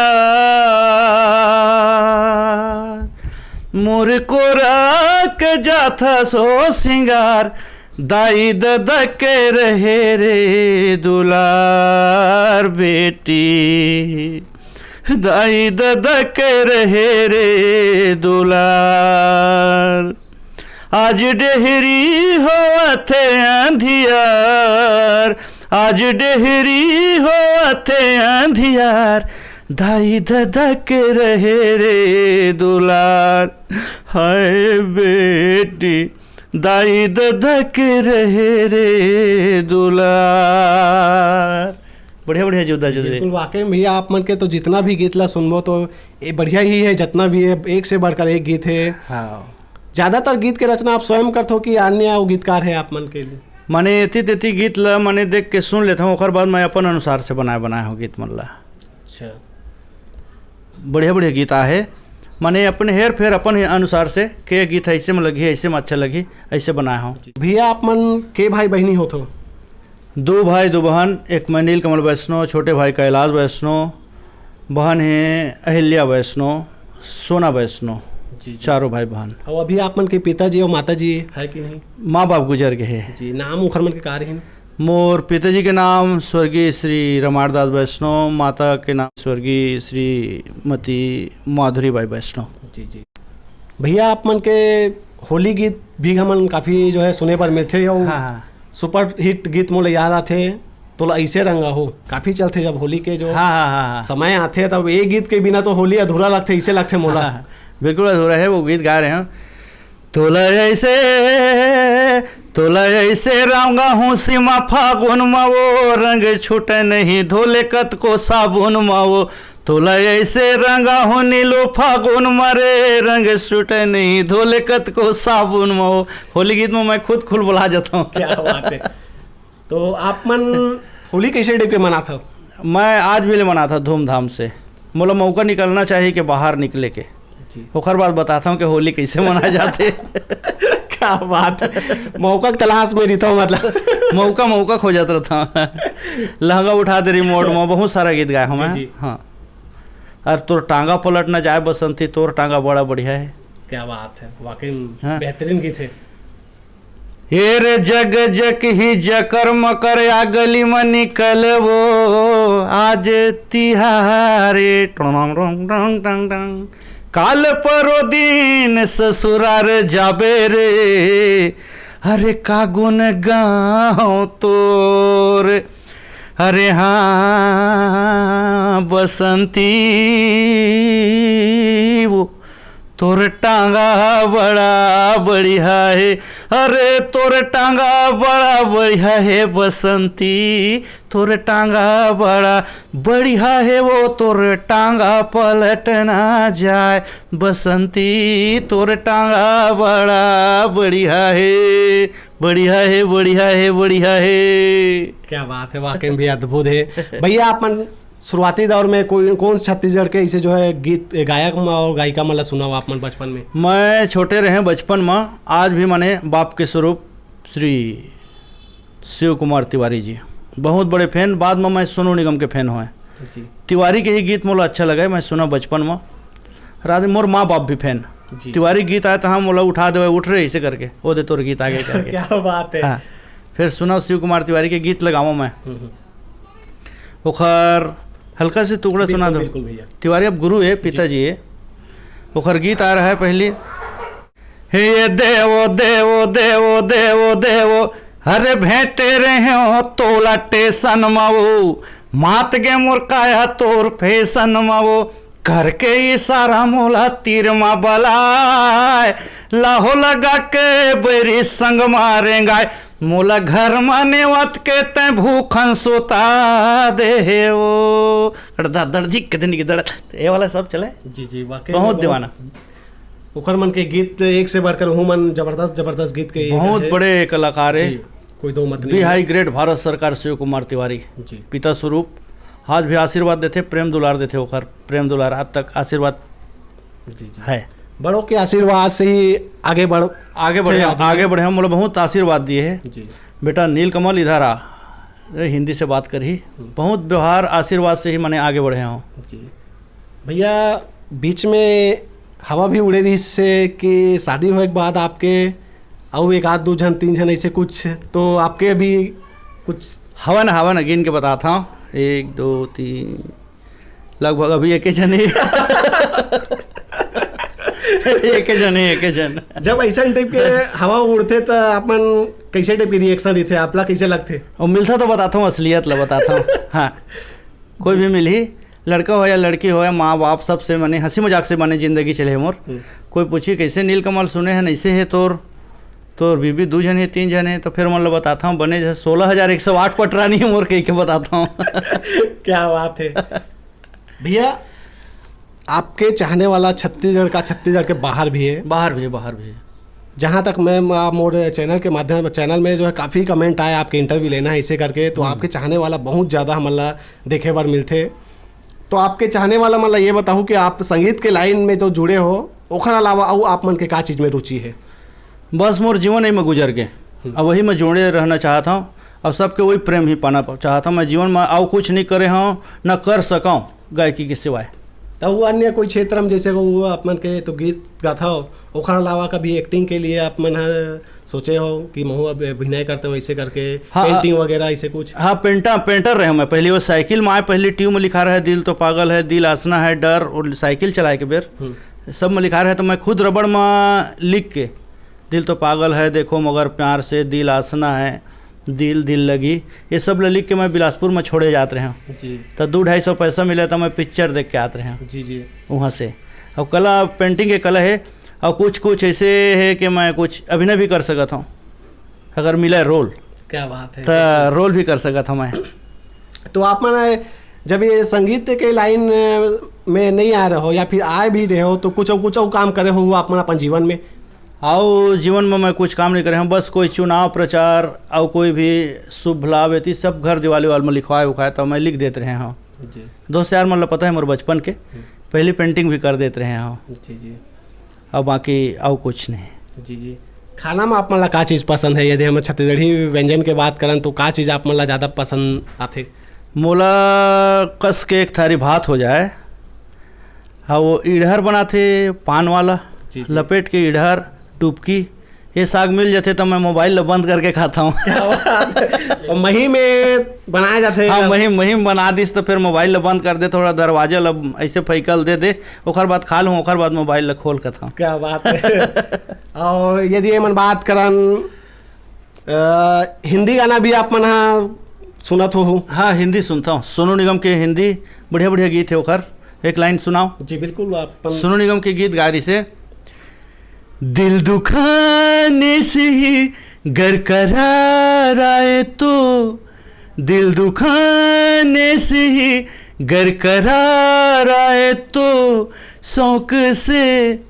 मोर कोरा के जाथा सो सिंगार, दाई ददा के रहे रे दुलार बेटी, दाई ददा के रहे रे दुलार। आज डेहरी होवथे अंधियार, आज डेहरी होवथे अंधियार, दाई ददा के रहे रे दुलार, हाय बेटी, दाई ददा के रहे रे दुलार। बढ़िया बढ़िया जुदा जुदा। बिल्कुल, वाकई में भैया, आप मन के तो जितना भी गीत ला सुनबो तो ये बढ़िया ही है, जितना भी है एक से बढ़कर एक गीत है। हाँ। ज्यादातर गीत के रचना आप स्वयं करथो कि अन्य अउ गीतकार है आप मन के लिए? माने एती तेती गीत ला माने देख के सुन लेथव, ओकर बाद मैं अपन अनुसार से बनाए बनाए हव गीत मन ला। अच्छा। बढ़िया बढ़िया गीत आहे, माने अपन हेर फेर अपन अनुसार से के गीत ऐसे में लगी, ऐसे में अच्छा लगी, ऐसे बनाए हव। भैया, आप मन के भाई बहिनी होथो? दो भाई दो बहन, एक मैं नीलकमल वैष्णव, छोटे भाई कैलाश वैष्णव, बहन है अहिल्या वैष्णव, सोना वैष्णव, जी, जी। चारों भाई बहन। अउ अभी आप मन के पिताजी अउ माताजी है कि नहीं? माँ बाप गुजर गए हैं। जी, नाम उखर मन के का रहिन? मोर पिताजी के नाम स्वर्गीय श्री रमारदास वैष्णव, माता के नाम स्वर्गीय श्रीमती माधुरी बाई वैष्णव। जी, जी। भैया, आप मन के होली गीत भी हमन काफी जो है सुने बर मिलथे अउ हाँ, हाँ। सुपर हिट गीत मोला याद आथे, तोला ऐसे रंगा हो, काफी चलथे जब होली के जो हाँ, हाँ, हाँ, हाँ। समय आथे, तब ये गीत के बिना तो होली अधूरा लगथे, ऐसे लगथे मोला। हाँ, हाँ। बिल्कुल अधूरा है, वो गीत गा रहे हैं। तोला ऐसे, तोला ऐसे रंगा हूँ सीमा फागुन मा वो, रंग छूटे नहीं धोले कतको साबुन मा वो। तोला ऐसे रंगा हूँ नीलो फागुन मा रे, रंग छूटे नहीं धोले कतको साबुन मा वो। होली गीत में मैं खुद खुल बुला जाता हूँ। क्या बात है। तो आप मन होली कैसे टाइप के मनात हव? मैं आज भी ले मनात हव धूमधाम से। मोला मौका निकलना चाहिए कि बाहर निकले के। जी। ओकर बाद बताता हूँ कि होली कैसे मनाए जाथे। क्या बात है, मौका के तलाश में रहिथव, मतलब। मौका, मौका खोजत रहता हूँ। लहंगा उठा दे रिमोट में, बहुत सारा गीत गाए हूँ जी, मैं। जी। हाँ। और तोर टांगा पलट न जाए बसंती, तोर टांगा बड़ा बढ़िया है। क्या बात है, वाकई में हाँ। बेहतरीन गीत है। हे रे जग जग ही जकर मकर, आ गली म निकलबो आज तिहारे। टोंग टोंग टोंग टोंग टोंग। काल परो दिन ससुरार जाबे रे, अरे का गुन गाँव तोर, अरे हाँ बसंती वो तोर टांगा बड़ा बढ़िया हे, अरे तोर टांगा बड़ा बढ़िया हे बसंती, तोर टांगा बड़ा बढ़िया हे वो, तोर टांगा पलट ना जाए बसंती, तोर टांगा बड़ा बढ़िया हे, बढ़िया हे, बढ़िया हे, बढ़िया हे। क्या बात है, वाकई में भी अद्भुत है। भैया, अपन शुरुआती दौर में कोई, कौन से छत्तीसगढ़ के ऐसे जो है गीत, गायक म और गायिका मन ला सुना हो आप मन बचपन में? मैं छोटे रहे बचपन में, आज भी माने बाप के स्वरूप श्री शिव कुमार तिवारी जी, बहुत बड़े फैन। बाद में मैं सोनू निगम के फैन होए। जी। तिवारी के ही गीत मोला अच्छा लगे, मैं सुना बचपन में। रात मोर माँ बाप भी फैन। जी। तिवारी गीत आए तो हम मोला उठा देवे, "उठ रे" ऐसे करके, "ओ दे तोर गीत आगे" करके। क्या बात है। हाँ। फिर सुना शिव कुमार तिवारी के गीत लगावा मैं। हम्म, हम्म। ओखर हल्का से टुकड़ा सुना बिल्कुल, दो। बिल्कुल भैया। तिवारी अब गुरु है, पिताजी है। ओखर गीत आ रहा है पहले। हे ये देवो, देवो, देवो, देवो, देवो, अरे भेंटे रहे हो तोला टेसन मावो, मात गे मोर काया तोर फैशन मावो, करके इशारा मोला तीर मा बलाय, लाहो लगा के बैरी संग मारेंगाय, मोला घर मा नेवत के तै भूखन सुता दे हे वो। अड़दा दड़ धिक दिन की दड़, ये वाला सब चले। जी, जी, वाकई बहुत में बहुत दीवाना। ओखर मन के गीत एक से बढ़कर, ओहू मन जबरदस्त, जबरदस्त गीत के बहुत है। बड़े कलाकार है। जी, कोई दो मत नहीं बी है। हाई ग्रेड भारत सरकार शिव कुमार तिवारी, जी। पिता स्वरूप, आज भी आशीर्वाद देथे, प्रेम दुलार देथे, ओखर प्रेम दुलार आज तक आशीर्वाद जी, जी। है। बड़ों के आशीर्वाद से ही आगे बढ़ आगे बढ़े थे हम, आदमी। आगे बढ़े हम, मतलब बहुत आशीर्वाद दिए है। जी। "बेटा नीलकमल इधर आ, अरे हिंदी से बात करी।" हम्म। बहुत व्यवहार आशीर्वाद से ही मैंने आगे बढ़े हूँ। जी। भैया, बीच में हवा भी उड़े रहिस हे कि शादी होए के बाद आपके अउ एक आध दू झन, तीन झन ऐसे कुछ, तो आपके अभी कुछ हवा न, हवा न गिन के बताता हूँ। एक, दो, तीन, लगभग अभी एके झन ही। एके झन ही, एके झन। जब ऐसा टाइप के हवा उड़थे, त आप मन कैसे टाइप के रिएक्शन रहिथे, आपला कैसे लगथे? अउ मिलथा तो बताता हूँ, असलियत ला बताता हूँ। हाँ, कोई भी मिलही, लड़का हो या लड़की हो या माँ बाप, सबसे मने हँसी मजाक से मने जिंदगी चले हे मोर। हम्म। कोई पूछी, "कैसे नीलकमल सुने हन, ऐसे हे तोर, तोर बीबी दू झन हे, तीन झन हे?" तो फिर मन ल बताता हूँ, "बने जैसे सोलह हजार एक सौ आठ पटरानी हे मोर," कह के बताता हूँ। क्या बात है भैया, आपके चाहने वाला छत्तीसगढ़ का, छत्तीसगढ़ के बाहर भी है। बाहर भी है, बाहर भी है। जहाँ तक मैं, आ, मोर चैनल के माध्यम, चैनल में जो है काफ़ी कमेंट आए, आपके इंटरव्यू लेना है इसे करके, तो हम्म। आपके चाहने वाला बहुत ज़्यादा हमन ला देखे बर मिलथे। तो आपके चाहने वाला मन ला ये बताहूँ कि आप संगीत के लाइन में जो जुड़े हो, ओखर अलावा अउ आप मन के का चीज़ में रुचि है? बस मोर जीवन यही में गुजर के, हम्म। अब वही में जुड़े रहना चाहत हूँ, और सबके वही प्रेम ही पाना चाहत हूँ। मैं जीवन में अउ कुछ नहीं करे हूँ, न कर सकूँ गायकी के सिवाय। तो वो अन्य कोई क्षेत्र में, जैसे को वो आप मन के तो गीत गाथव, ओखर अलावा कभी एक्टिंग के लिए आप मन ह सोचे हो कि महू अब अभिनय करते हो, ऐसे करके हाँ, पेंटिंग वगैरह, ऐसे कुछ? हाँ, पेंटर, पेंटर रहे मैं पहले। वो साइकिल में आए, पहले ट्यूब में लिखा रहे, "दिल तो पागल है, दिल आसना है, डर", और साइकिल चलाए के बेर हम्म। सब में लिखा रहे, तो मैं खुद रबड़ में लिख के, "दिल तो पागल है, देखो मगर प्यार से, दिल आसना है, दिल दिल लगी", ये सब ल लिख के मैं बिलासपुर में छोड़े जात रहे हूँ। जी। तो दो ढाई सौ पैसा मिले तो मैं पिक्चर देख के आत रहे हूँ। जी, जी। वहाँ से। अब कला, पेंटिंग के कला है, और कुछ कुछ ऐसे है कि मैं कुछ अभिनय भी कर सकत हूँ, अगर मिले रोल। क्या बात है। तो रोल भी कर सकत हूँ मैं। तो आप मन जब ये संगीत के लाइन में नहीं आ रहे हो या फिर आए भी रहे हो, तो कुछ कुछ अउ काम करे हो आप मन अपन जीवन में? अउ जीवन में मैं कुछ काम नहीं करे हूँ, बस कोई चुनाव प्रचार और कोई भी शुभ लाभ, एती सब घर दिवाली वाल में लिखवाए उखवाए तो मैं लिख देत रहे हूँ। जी। दोस्त यार मन ल पता है मोर बचपन के, हम्म। पहली पेंटिंग भी कर देत रहे हूँ। जी, जी। अब बाकी अउ कुछ नहीं। जी, जी। खाना में आप मन ला का चीज़ पसंद है? यदि हम छत्तीसगढ़ी व्यंजन के बात करन तो का चीज़ आप मन ला ज़्यादा पसंद आथे? मोला कस के एक थारी भात हो जाए, हाँ, वो इड़हर बनाथे पान वाला, जी, जी। लपेट के इड़हर, डुबकी, ये साग मिल जाथे तो मैं मोबाइल ला बंद करके खाता हूँ। क्या बात है। और मही में बनाया जाथे। हाँ, मही, मही में बना दिस तो फिर मोबाइल ला बंद कर दे, थोड़ा दरवाजा ला ऐसे फैकल दे दे, ओकर बाद खा लूँ, ओकर बाद मोबाइल ला खोल के था। क्या बात है। और यदि ये मन बात करन, अ, हिंदी गाना भी आप मन हा सुनत हो, हो? हाँ, हिंदी सुनता हूँ। सोनू निगम के हिंदी बढ़िया बढ़िया गीत है ओकर। एक लाइन सुनाओ। जी, बिल्कुल, आप अपन सोनू निगम के गीत गा रही से, "दिल दुखाने से ही गर करार आए तो, दिल दुखाने से ही गर करार आए तो, शौक से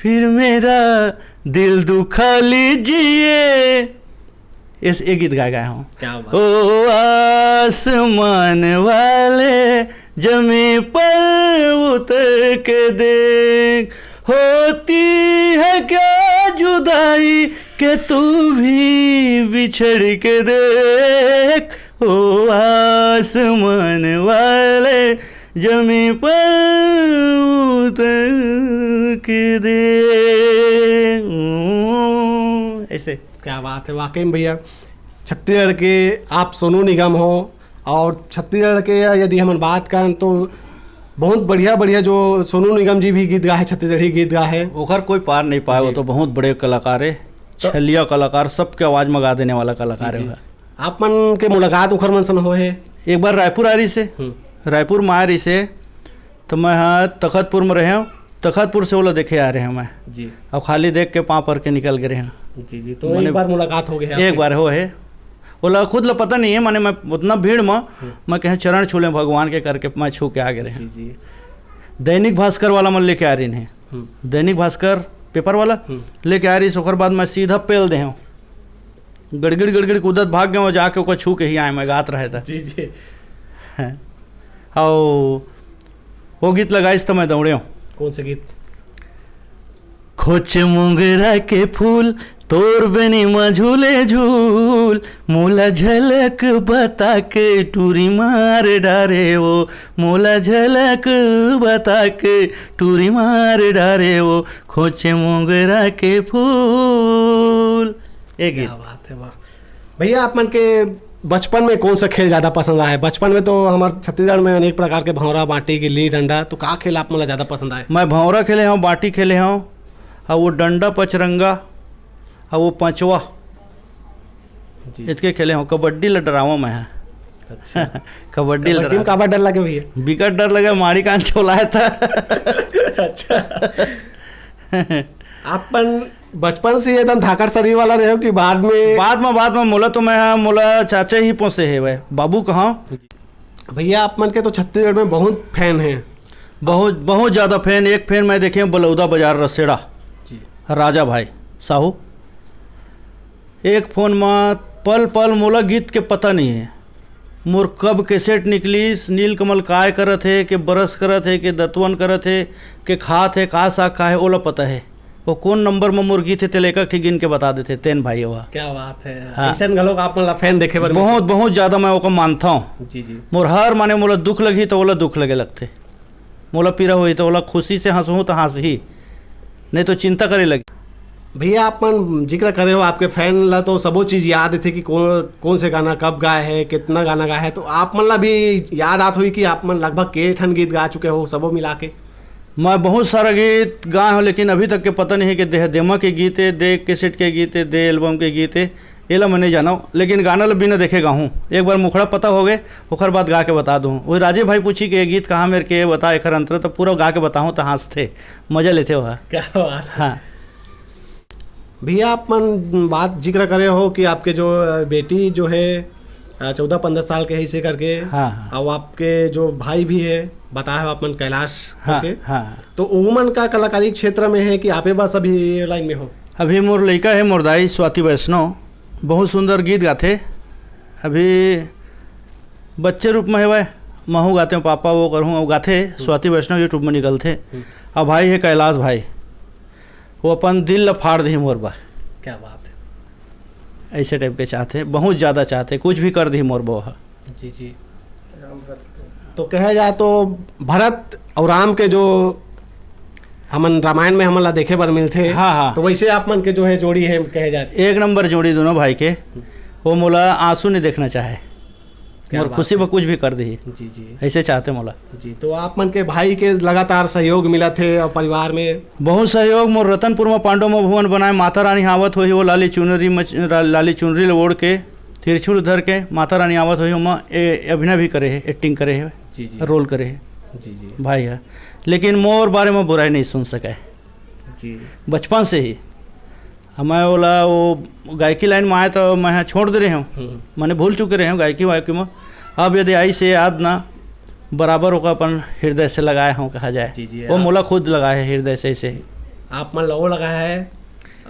फिर मेरा दिल दुखा लीजिए।" इस, ये गीत गा गाया हूँ। क्या बात। ओ आसमान वाले, जमीन पर उतर के देख, होती है क्या जुदाई के तू भी बिछड़ के देख। ओ आसमान वाले, जमीन पर उतर के देख। ऐसे। क्या बात है, वाकई में भैया, छत्तीसगढ़ के आप सोनू निगम हो, और छत्तीसगढ़ के यदि हमन बात करन तो बहुत बढ़िया बढ़िया जो सोनू निगम जी भी गीत गा है, छत्तीसगढ़ी गीत गा है। ओकर कोई पार नहीं पाए, वो जी। तो बहुत बड़े कलाकार है, तो छलिया कलाकार, सबके आवाज में गा देने वाला कलाकार जी, है जी। वो। आप मन के मुलाकात उखर मन सन हो है? एक बार रायपुर आ रही से, हम्म। रायपुर में आ रही से, तो मैं हाँ तखतपुर में रहे हूँ, तखतपुर से ओला देखे आ रहे हूँ मैं। जी। अब खाली देख के पाँव पर के निकल गए हैं। जी, जी, तो मने एक बार मुलाकात हो गया एक आपके? बार हो है, ओला खुद ला पता नहीं है, माने मैं उतना भीड़ में, हम्म। मैं कहे चरण छू लें भगवान के करके मैं छू के आ गए हैं। जी, जी। दैनिक भास्कर वाला मन लेके आ रही हैं। हम्म। दैनिक भास्कर पेपर वाला हम्म। लेके आ रही, ओकर बाद मैं सीधा पेल दे हूँ, गड़गड़ गड़गड़ कूदत भाग गए, जाके ओकर छू के ही आए, मैं गात रहे था। जी, जी। हैं। और वो गीत लगाइस तो मैं दौड़े हूँ। कौन से गीत? खोचे मोंगरा के फूल, तोर बेनी म झूले झूल, मोला झलक बता के टूरी मार डारे वो, मोला झलक बता के टूरी मार डारे वो, खोचे मोंगरा के फूल। एक गीत। क्या बात है, वाह। भैया, आप मन के बचपन में कौन सा खेल ज़्यादा पसंद आए? बचपन में तो हमारे छत्तीसगढ़ में अनेक प्रकार के भौंरा, बांटी, गिल्ली, डंडा, तो का खेल आप मन ला ज़्यादा पसंद आए? मैं भौंरा खेले हूँ, बांटी खेले हूँ, और वो डंडा पचरंगा, और वो पंचवा, जी। इतके खेले हूँ। कबड्डी ला डरावा मैं है। अच्छा। कबड्डी कबड्डी में लड़ा। काबर डर लगे भैया? बिकट डर लगे, माड़ी कान चोलाए था। अच्छा। आप मन बचपन से ही एकदम धाकड़ शरीर वाला रहे हो कि बाद में? बाद में, बाद में मोला तो मैं, मोला चाचा ही पोसे हे वह, बाबू कहाँ। भैया, आप मन के तो छत्तीसगढ़ में बहुत फैन है। बहुत, बहुत ज़्यादा फैन। एक फैन मैं देखे बलौदा बाजार रसेड़ा, जी। राजा भाई साहू। एक फोन में पल पल मोला गीत के पता नहीं है। मोर कब कैसेट निकलिस, नीलकमल काय करत हे, के ब्रश करत हे, के दतवन करत हे, के खात हे, का साग खाए, ओला पता हे। वो कौन नंबर में मोर गीत हे, तेला एक एक ठी गिन के बता देथे, तेन भाई ओहा। क्या बात है। हाँ। अइसन घलोक आप मन ला फैन देखे बर बहुत, मिलथे। बहुत ज़्यादा मैं ओका मानता हूँ। जी, जी। मोर हर माने मोला दुख लगही तो ओला दुख लगे लगथे, मोला पीरा होही तो ओला खुशी से हंसहूँ तो हंसही, नहीं तो चिंता करे लगे। भैया, आप मन जिक्र करे हो, आपके फैन ला तो सबो चीज़ याद थे कि कौन, कौन से गाना कब गाए है, कितना गाना गाए है, तो आप मन ला भी याद आत होही कि आप मन लगभग के ठन गीत गा चुके हो, सबो मिला के? मैं बहुत सारा गीत गाए हूँ, लेकिन अभी तक के पता नहीं है कि देह देमा के गीत है, दे कैसेट के गीत है, दे एल्बम के गीत है, एला मैं नहीं जानव, लेकिन गाना ला बिना देखे गाहूँ। एक बार मुखड़ा पता हो गए, ओकर बाद गा के बता दूँ। वही राजीव भाई पूछी कि ये गीत कहाँ मेरे के बता, एकर अंतर तो पूरा गा के बताहूँ तो हंसथे, मजा लेथे वह। क्या बात है। हाँ। भैया, आप मन बात जिक्र करे हो कि आपके जो, अ, बेटी जो है, अ, चौदह पंद्रह साल के है, इसे करके। हाँ, हाँ। और आपके जो भाई भी है, बताए हो आप मन कैलाश हाँ, करके। हाँ। तो उमन का कलाकारी क्षेत्र में है कि आपे बस अभी ये लाइन में हो? अभी मोर लइका है, मोर दाई स्वाति वैष्णव, बहुत सुंदर गीत गाथे। अभी बच्चे रूप में हेवय, महू गाते हो पापा वो करहूँ, वो गाथे। स्वाति वैष्णव YouTube में निकलथे। हम्म। अब भाई है कैलाश भाई, वो अपन दिल ला फाड़ दही मोर बा। क्या बात है। ऐसे टाइप के चाहते, बहुत ज़्यादा चाहते, कुछ भी कर दही मोर बा। जी, जी। तो कहे जाए तो भरत और राम के जो हमन रामायण में हमन ला देखे बर मिलथे, हाँ, हाँ। तो वैसे आप मन के जो है जोड़ी है, कहे जाए। एक नंबर जोड़ी दोनों भाई के। वो मोला आंसू नहीं देखना चाहे, क्या मोर बात खुशी है। में कुछ भी कर दही। जी, जी। ऐसे चाहते मोला। जी, तो आप मन के भाई के लगातार सहयोग मिलत हे और परिवार में? बहुत सहयोग। मोर रतनपुर में पांडव में भवन बनाए, माता रानी आवत होही, वो लाली चुनरी मच-, रा-, लाली चुनरी ल ओढ़ के, त्रिशूल धर के माता रानी आवत होही, ओमा ए-, अभिनय भी करे हे, एक्टिंग करे हे, जी, जी। रोल करे हे। जी, जी। भाई है, लेकिन मोर बारे में बुराई नहीं सुन सके। जी। बचपन से ही मैं ओला वो गायकी लाइन में आए तो मैं छोड़ दे रहे हूँ, हम्म। मैंने भूल चुके रहे हूँ गायकी वायकी में। अब यदि आई से याद ना, बराबर ओका अपन हृदय से लगाए हों, कहा जाए। जी, जी, वो आप मोला खुद लगाए है हृदय से, इसे। जी। आप मन ला वो लगाए है,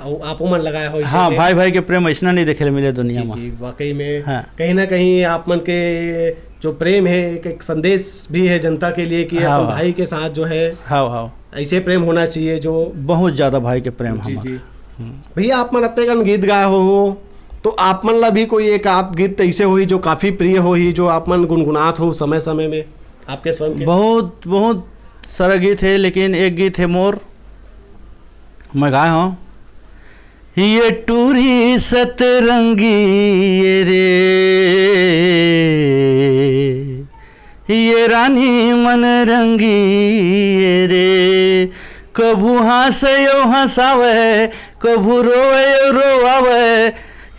अउ आपो मन लगाए हो इसे हाँ, के। भाई भाई के प्रेम ऐसना नहीं देखे ले मिले दुनिया जी, में। जी, वाकई में हाँ। कहीं ना कहीं आप मन के जो प्रेम है, एक, एक संदेश भी है जनता के लिए कि हाँ, अपन हाँ। भाई के साथ जो है हाँ, हाँ। ऐसे प्रेम होना चाहिए जो बहुत ज़्यादा भाई के प्रेम जी, हमार। जी। हम्म। भैया, आप मन अत्ते कन गीत गाए हो, हो, तो आप मन ला भी कोई एक आध गीत ऐसे होही जो काफ़ी प्रिय होही, जो आप मन गुनगुनात हो समय समय में आपके स्वयं के? बहुत, बहुत सारा गीत है, लेकिन एक गीत है मोर, मैं गाए हूँ। ये टूरी सतरंगी ये रे, ये रानी मन रंगी ये रे, कभू हंसे यो हंसावे, कभू रोवे यो रोवावे,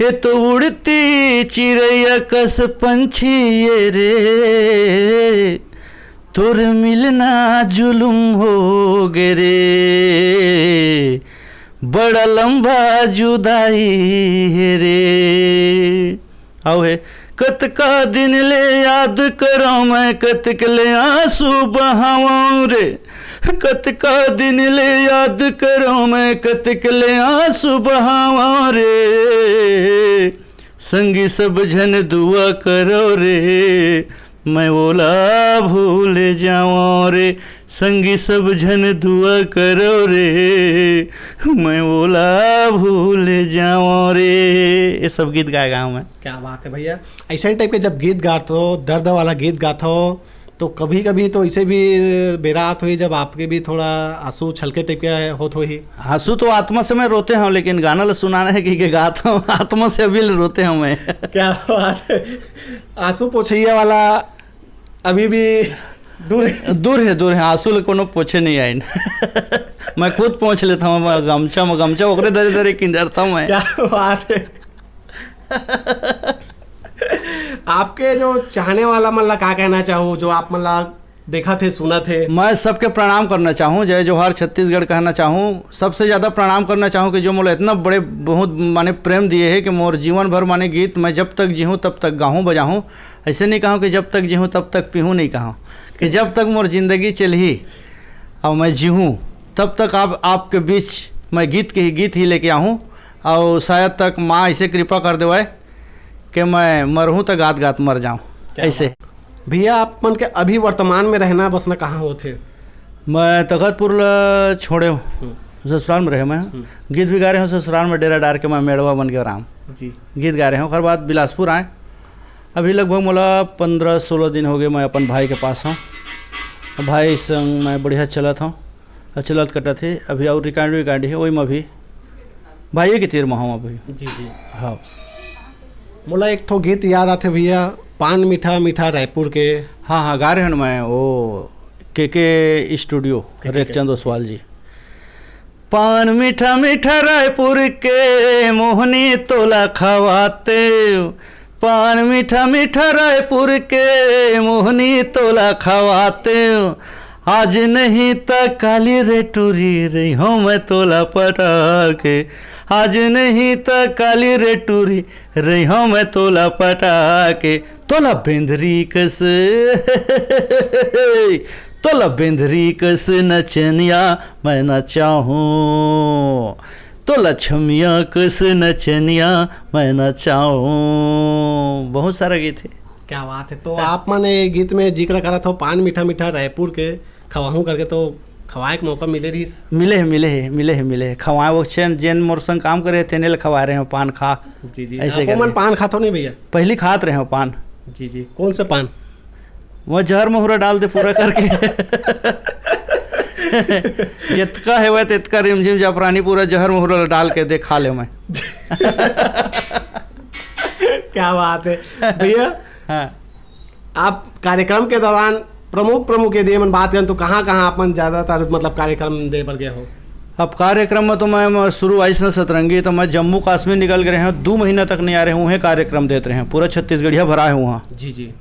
ये तो उड़ती चिड़ैया कस पंछी ये रे, तोर मिलना जुलुम हो गे रे, बड़ा लंबा जुदाई हे रे। अउ हे, कतका दिन ले याद करौं मैं, कतक ले आंसू बहावौं रे। कतका दिन ले याद करौं मैं, कतक ले आंसू बहावौं रे। संगी सब झन दुआ करो रे, मैं ओला भूल जावं रे। संगी सब झन दुआ करो रे, मैं ओला भूल जावं रे। ये सब गीत गाए गाँव में। क्या बात है भैया, ऐसा टाइप के जब गीत गात हो, दर्द वाला गीत गात हो, तो कभी कभी तो ऐसे भी बेरा आत होही जब आपके भी थोड़ा आंसू छलके टाइप के होत होही। आंसू तो आत्मा से मैं रोते हूँ, लेकिन गाना ला सुनाना है कि, कि गाता हूँ, आत्मा से अभी रोते हूँ मैं। क्या बात है, आंसू पोछैया वाला अभी भी दूर है। दूर है, दूर है, आंसू ले कोनो पोछे नहीं आइन। मैं खुद पोछ लेता हूँ, मैं गमछा में, गमछा ओकरे दरे दरे किंजरता हूँ मैं। क्या बात है। आपके जो चाहने वाला मन ला का कहना चाहू, जो आप मन ला देखत हे, सुनत हे? मैं सबके प्रणाम करना चाहूँ, जय जोहार छत्तीसगढ़ कहना चाहूँ। सबसे ज़्यादा प्रणाम करना चाहूँ कि जो मोला इतना बड़े, बहुत माने प्रेम दिए हे कि मोर जीवन भर माने गीत मैं जब तक जीहूँ तब तक गाहूँ बजाहूँ। ऐसे नहीं कहूँ कि जब तक जीहूँ तब तक पीहूँ, नहीं कहूँ कि जब तक मोर जिंदगी चलही और मैं जीहूँ, तब तक आप, आपके बीच मैं गीत के ही, गीत ही लेके आहूँ। और शायद तक माँ ऐसे कृपा कर देवय कि मैं मरहूँ तो गात गात मर जाऊँ। क्या ऐसे बात। भैया, आप मन के अभी वर्तमान में रहना बसना कहाँ होथे? मैं तखतपुर ला छोड़े हूँ, हम्म। ससुराल में रहे मैं। हम्म। गीत भी गा रहे हूँ ससुराल में, डेरा डार के मैं मेड़वा बन गया राम। जी। गीत गा रहे हूँ। ओकर बाद बिलासपुर आए। अभी लगभग मोला पंद्रह सोलह दिन हो गए, मैं अपन भाई के पास हूँ। भाई संग मैं बढ़िया चलत हूँ, चलत कटत हे। अभी और रिकॉर्ड विकॉर्ड हे, वही में अभी भाई के तीर में हूँ अभी। जी, जी। हाँ। मोला एक ठो गीत याद आथे भैया, पान मीठा मीठा रायपुर के। हाँ, हाँ, गा रहे हन मैं, वो के के स्टूडियो, के के। रेखचंद ओसवाल जी। पान मीठा मीठा रायपुर के मोहनी तोला खवाते, पान मीठा मीठा रायपुर के मोहनी तोला खवाते, आज नहीं त काली रे टूरी रही हूँ मैं तोला पटा के, आज नहीं त काली रे टूरी रही हूँ मैं तोला पटा के। तोला बेंदरी कस तोला बेंदरी कस नचनिया मैं नचाहूँ, तोला छमिया कस नचनिया मैं नचाहूँ। बहुत सारा गीत है। क्या बात है। तो आप मन ये गीत में जिक्र करत हो पान मीठा मीठा रायपुर के, खवाहूँ करके, तो खवाए के मौका मिले रहिस? मिले है, मिले है, मिले है, मिले है। खवाए वो चैन जेन मोर संग काम करे तेने ले खवाए रहे हो पान खा। जी, जी। ऐसे आप मन करके। पान खात हो नहीं भैया? पहली खात रहे हो पान। जी, जी। कौन सा पान? वो जहर महुरा डाल दे पूरा करके। जितका है वह तितका रिमझिम जाफरानी पूरा जहर महुरा डाल के दे खा ले मैं। क्या बात है भैया। हाँ। आप कार्यक्रम के दौरान प्रमुख, प्रमुख यदि हमन बात करें तो कहाँ, कहाँ आप मन ज़्यादातर मतलब कार्यक्रम दे बर गए हो? अब कार्यक्रम में तो मैं, मैं शुरू आइस ना सतरंगी, तो मैं जम्मू कश्मीर निकल गए हैं, दो महीना तक नहीं आ रहे हूँ, कार्यक्रम देते रहे हैं, पूरा छत्तीसगढ़िया भरा है वहाँ। जी, जी।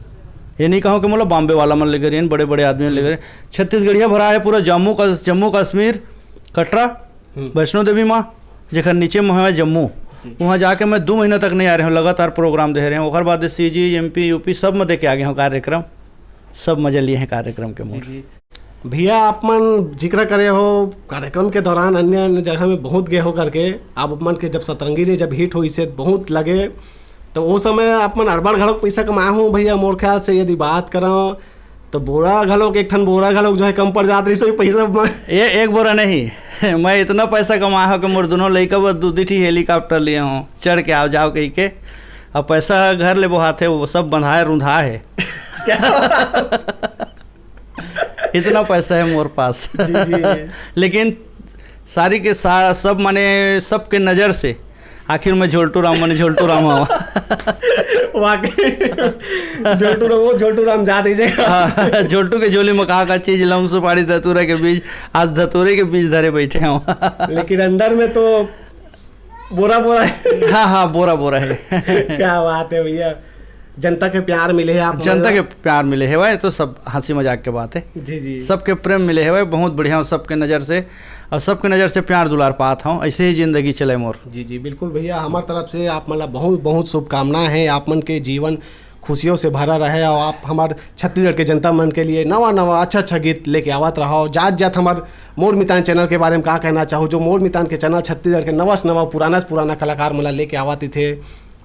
ये नहीं कहूँ कि मतलब बॉम्बे वाला मन ले गए हैं, बड़े बड़े आदमी ले गए हैं। छत्तीसगढ़िया भरा है पूरा जम्मू का, जम्मू कश्मीर, कटरा, हम्म। वैष्णो देवी माँ, जेकर नीचे में है जम्मू, जी। वहाँ जाके मैं दो महीना तक नहीं आ रहे हूँ, लगातार प्रोग्राम दे रहे हैं। ओकर बाद सीजी, एमपी, यूपी सब में दे के आ गए हूँ कार्यक्रम, सब मजे लिए हैं कार्यक्रम के जी, मोर। जी। भैया, आप मन जिक्र करे हो कार्यक्रम के दौरान अन्य, अन्य जगह में बहुत गए हो करके, आप मन के जब सतरंगी ले जब हिट होइस हे बहुत लगे, तो वो समय आप मन अड़बड़ घलोक पैसा कमाए हो भैया, मोर ख्याल से यदि बात करो तो बोरा घलोक, एक ठन बोरा घलोक जो है कम पड़ जात रहिस होही पैसा में। ये एक बोरा नहीं, मैं इतना पैसा कमाए हो कि मोर दोनों लइका बर दू दी ठी हेलीकॉप्टर लिए हूँ, चढ़ के आओ जाओ कह के। अब पैसा घर ले बोहात है, वो सब बंधाए रुंधा है। क्या? इतना पैसा है मोर पास। जी, जी। लेकिन सारी के सारा सब माने सबके नज़र से आखिर में झोल्टू राम माने झोल्टू राम हवा। वाकई। झोल्टू राम, वो झोल्टू राम जात ही से। हाँ, झोल्टू के झोली में का का चीज, लम सुपारी धतूरा के बीज, आज धतूरे के बीज धरे बैठे हो। लेकिन अंदर में तो बोरा बोरा है। हाँ, हाँ, बोरा बोरा है। क्या बात है भैया, जनता के प्यार मिले है आप जनता मन के ला। प्यार मिले है भाई, तो सब हंसी मजाक के बात है। जी, जी। सबके प्रेम मिले है भाई, बहुत बढ़िया, सबके नज़र से, और सबके नज़र से प्यार दुलार पात हूँ, ऐसे ही जिंदगी चले मोर। जी, जी, बिल्कुल भैया, हमार तरफ से आप मन ला बहुत, बहुत शुभकामनाएं हैं, आप मन के जीवन खुशियों से भरा रहे और आप हमार छत्तीसगढ़ के जनता मन के लिए नवा, नवा अच्छा, अच्छा गीत लेके आवत रहो। जात, जात हमार मोर मितान चैनल के बारे में का कहना चाहू, जो मोर मितान के चैनल छत्तीसगढ़ के नवा से नवा, पुराना से पुराना कलाकार मन ला लेके आवत थे,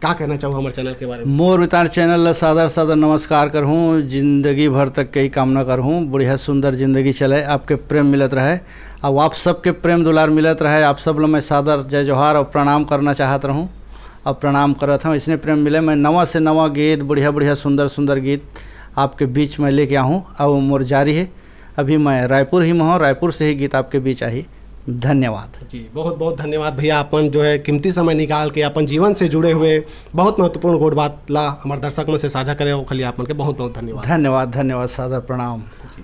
का कहना चाहू हमारे चैनल के बारे में? मोर मितान चैनल ला सादर सादर नमस्कार करहूँ, जिंदगी भर तक के ही कामना करहूँ, बढ़िया सुंदर जिंदगी चले, आपके प्रेम मिलत रहे, अब आप सबके प्रेम दुलार मिलत रहे, आप सब ला मैं सादर जय जोहार और प्रणाम करना चाहत रहूँ, और प्रणाम करत हूँ। इसने प्रेम मिले, मैं नवा से नवा गीत, बढ़िया बढ़िया सुंदर सुंदर गीत आपके बीच में लेके आहूँ, और मोर जारी है। अभी मैं रायपुर ही में हूँ, रायपुर से ही गीत आपके बीच आही। धन्यवाद। जी, बहुत बहुत धन्यवाद भैया, अपन जो है कीमती समय निकाल के अपन जीवन से जुड़े हुए बहुत महत्वपूर्ण गोठ बात ला हमारे दर्शक मन से साझा करे, ओखर लिए आप मन के बहुत बहुत धन्यवाद। धन्यवाद, धन्यवाद, सादर प्रणाम। जी।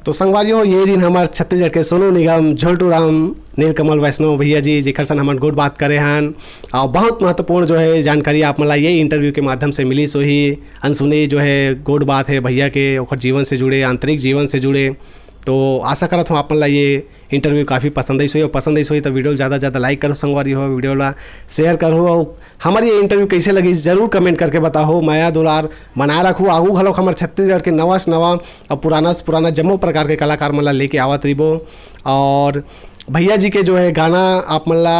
तो संगवारी हो, ये दिन हमर छत्तीसगढ़ के सोनू निगम, झोलटू राम, नीलकमल वैष्णव भैया जी, जेकर सन हमन गोठ बात करे हन, और बहुत महत्वपूर्ण जो है जानकारी आप मन ला ये इंटरव्यू के माध्यम से मिलिस होही। अनसुनी जो है गोठ बात है भैया के, ओकर जीवन से जुड़े, आंतरिक जीवन से जुड़े। तो आशा करत हूँ आप मन ला ये इंटरव्यू काफ़ी पसंद आइस होही, और पसंद आइस होही तो वीडियो ज़्यादा से ज़्यादा लाइक करो संगवारी हो, वीडियो ला शेयर करो, और हमर ये इंटरव्यू कैसे लगी जरूर कमेंट करके बताओ। मया दुलार बनाए रखो, आगू घलोक हमर छत्तीसगढ़ के नवा से नवा और पुराना से पुराना जम्मो प्रकार के कलाकार मन ला लेके आवत रहिबो। और भैया जी के जो है गाना आप मन ला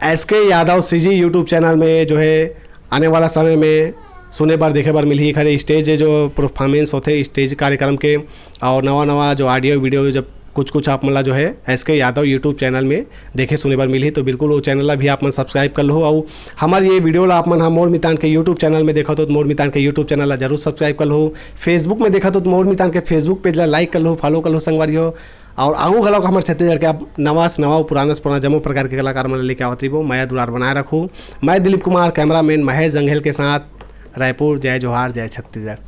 एस के यादव सी जी यूट्यूब चैनल में जो है आने वाला समय में सुने बर देखे बर मिलही। खरे स्टेज जो परफॉर्मेंस होथे स्टेज कार्यक्रम के, और नवा नवा जो ऑडियो वीडियो जब कुछ कुछ आप मन ला जो है एस के यादव यूट्यूब चैनल में देखे सुने बर मिलही, तो बिल्कुल वो चैनल ला भी आप मन सब्सक्राइब कर लो। और हमार ये वीडियो ला आप मन हा मोर मितान के यूट्यूब चैनल में देखत हो तो मोर मितान के यूट्यूब चैनल ला जरूर सब्सक्राइब कर लो। फेसबुक में देखत हो तो मोर मितान के फेसबुक पेज ला लाइक कर लो, फॉलो कर लो संगवारी हो। और आगू घलोक हमर छत्तीसगढ़ के आप नवा से नवा, पुराना से पुराना जम्मो प्रकार के कलाकार मन ला लेके आवत रहिबो। मया दुलार बनाए रखो। मैं दिलीप कुमार, कैमरामैन महेश जंघेल के साथ रायपुर। जय जोहार, जय छत्तीसगढ़।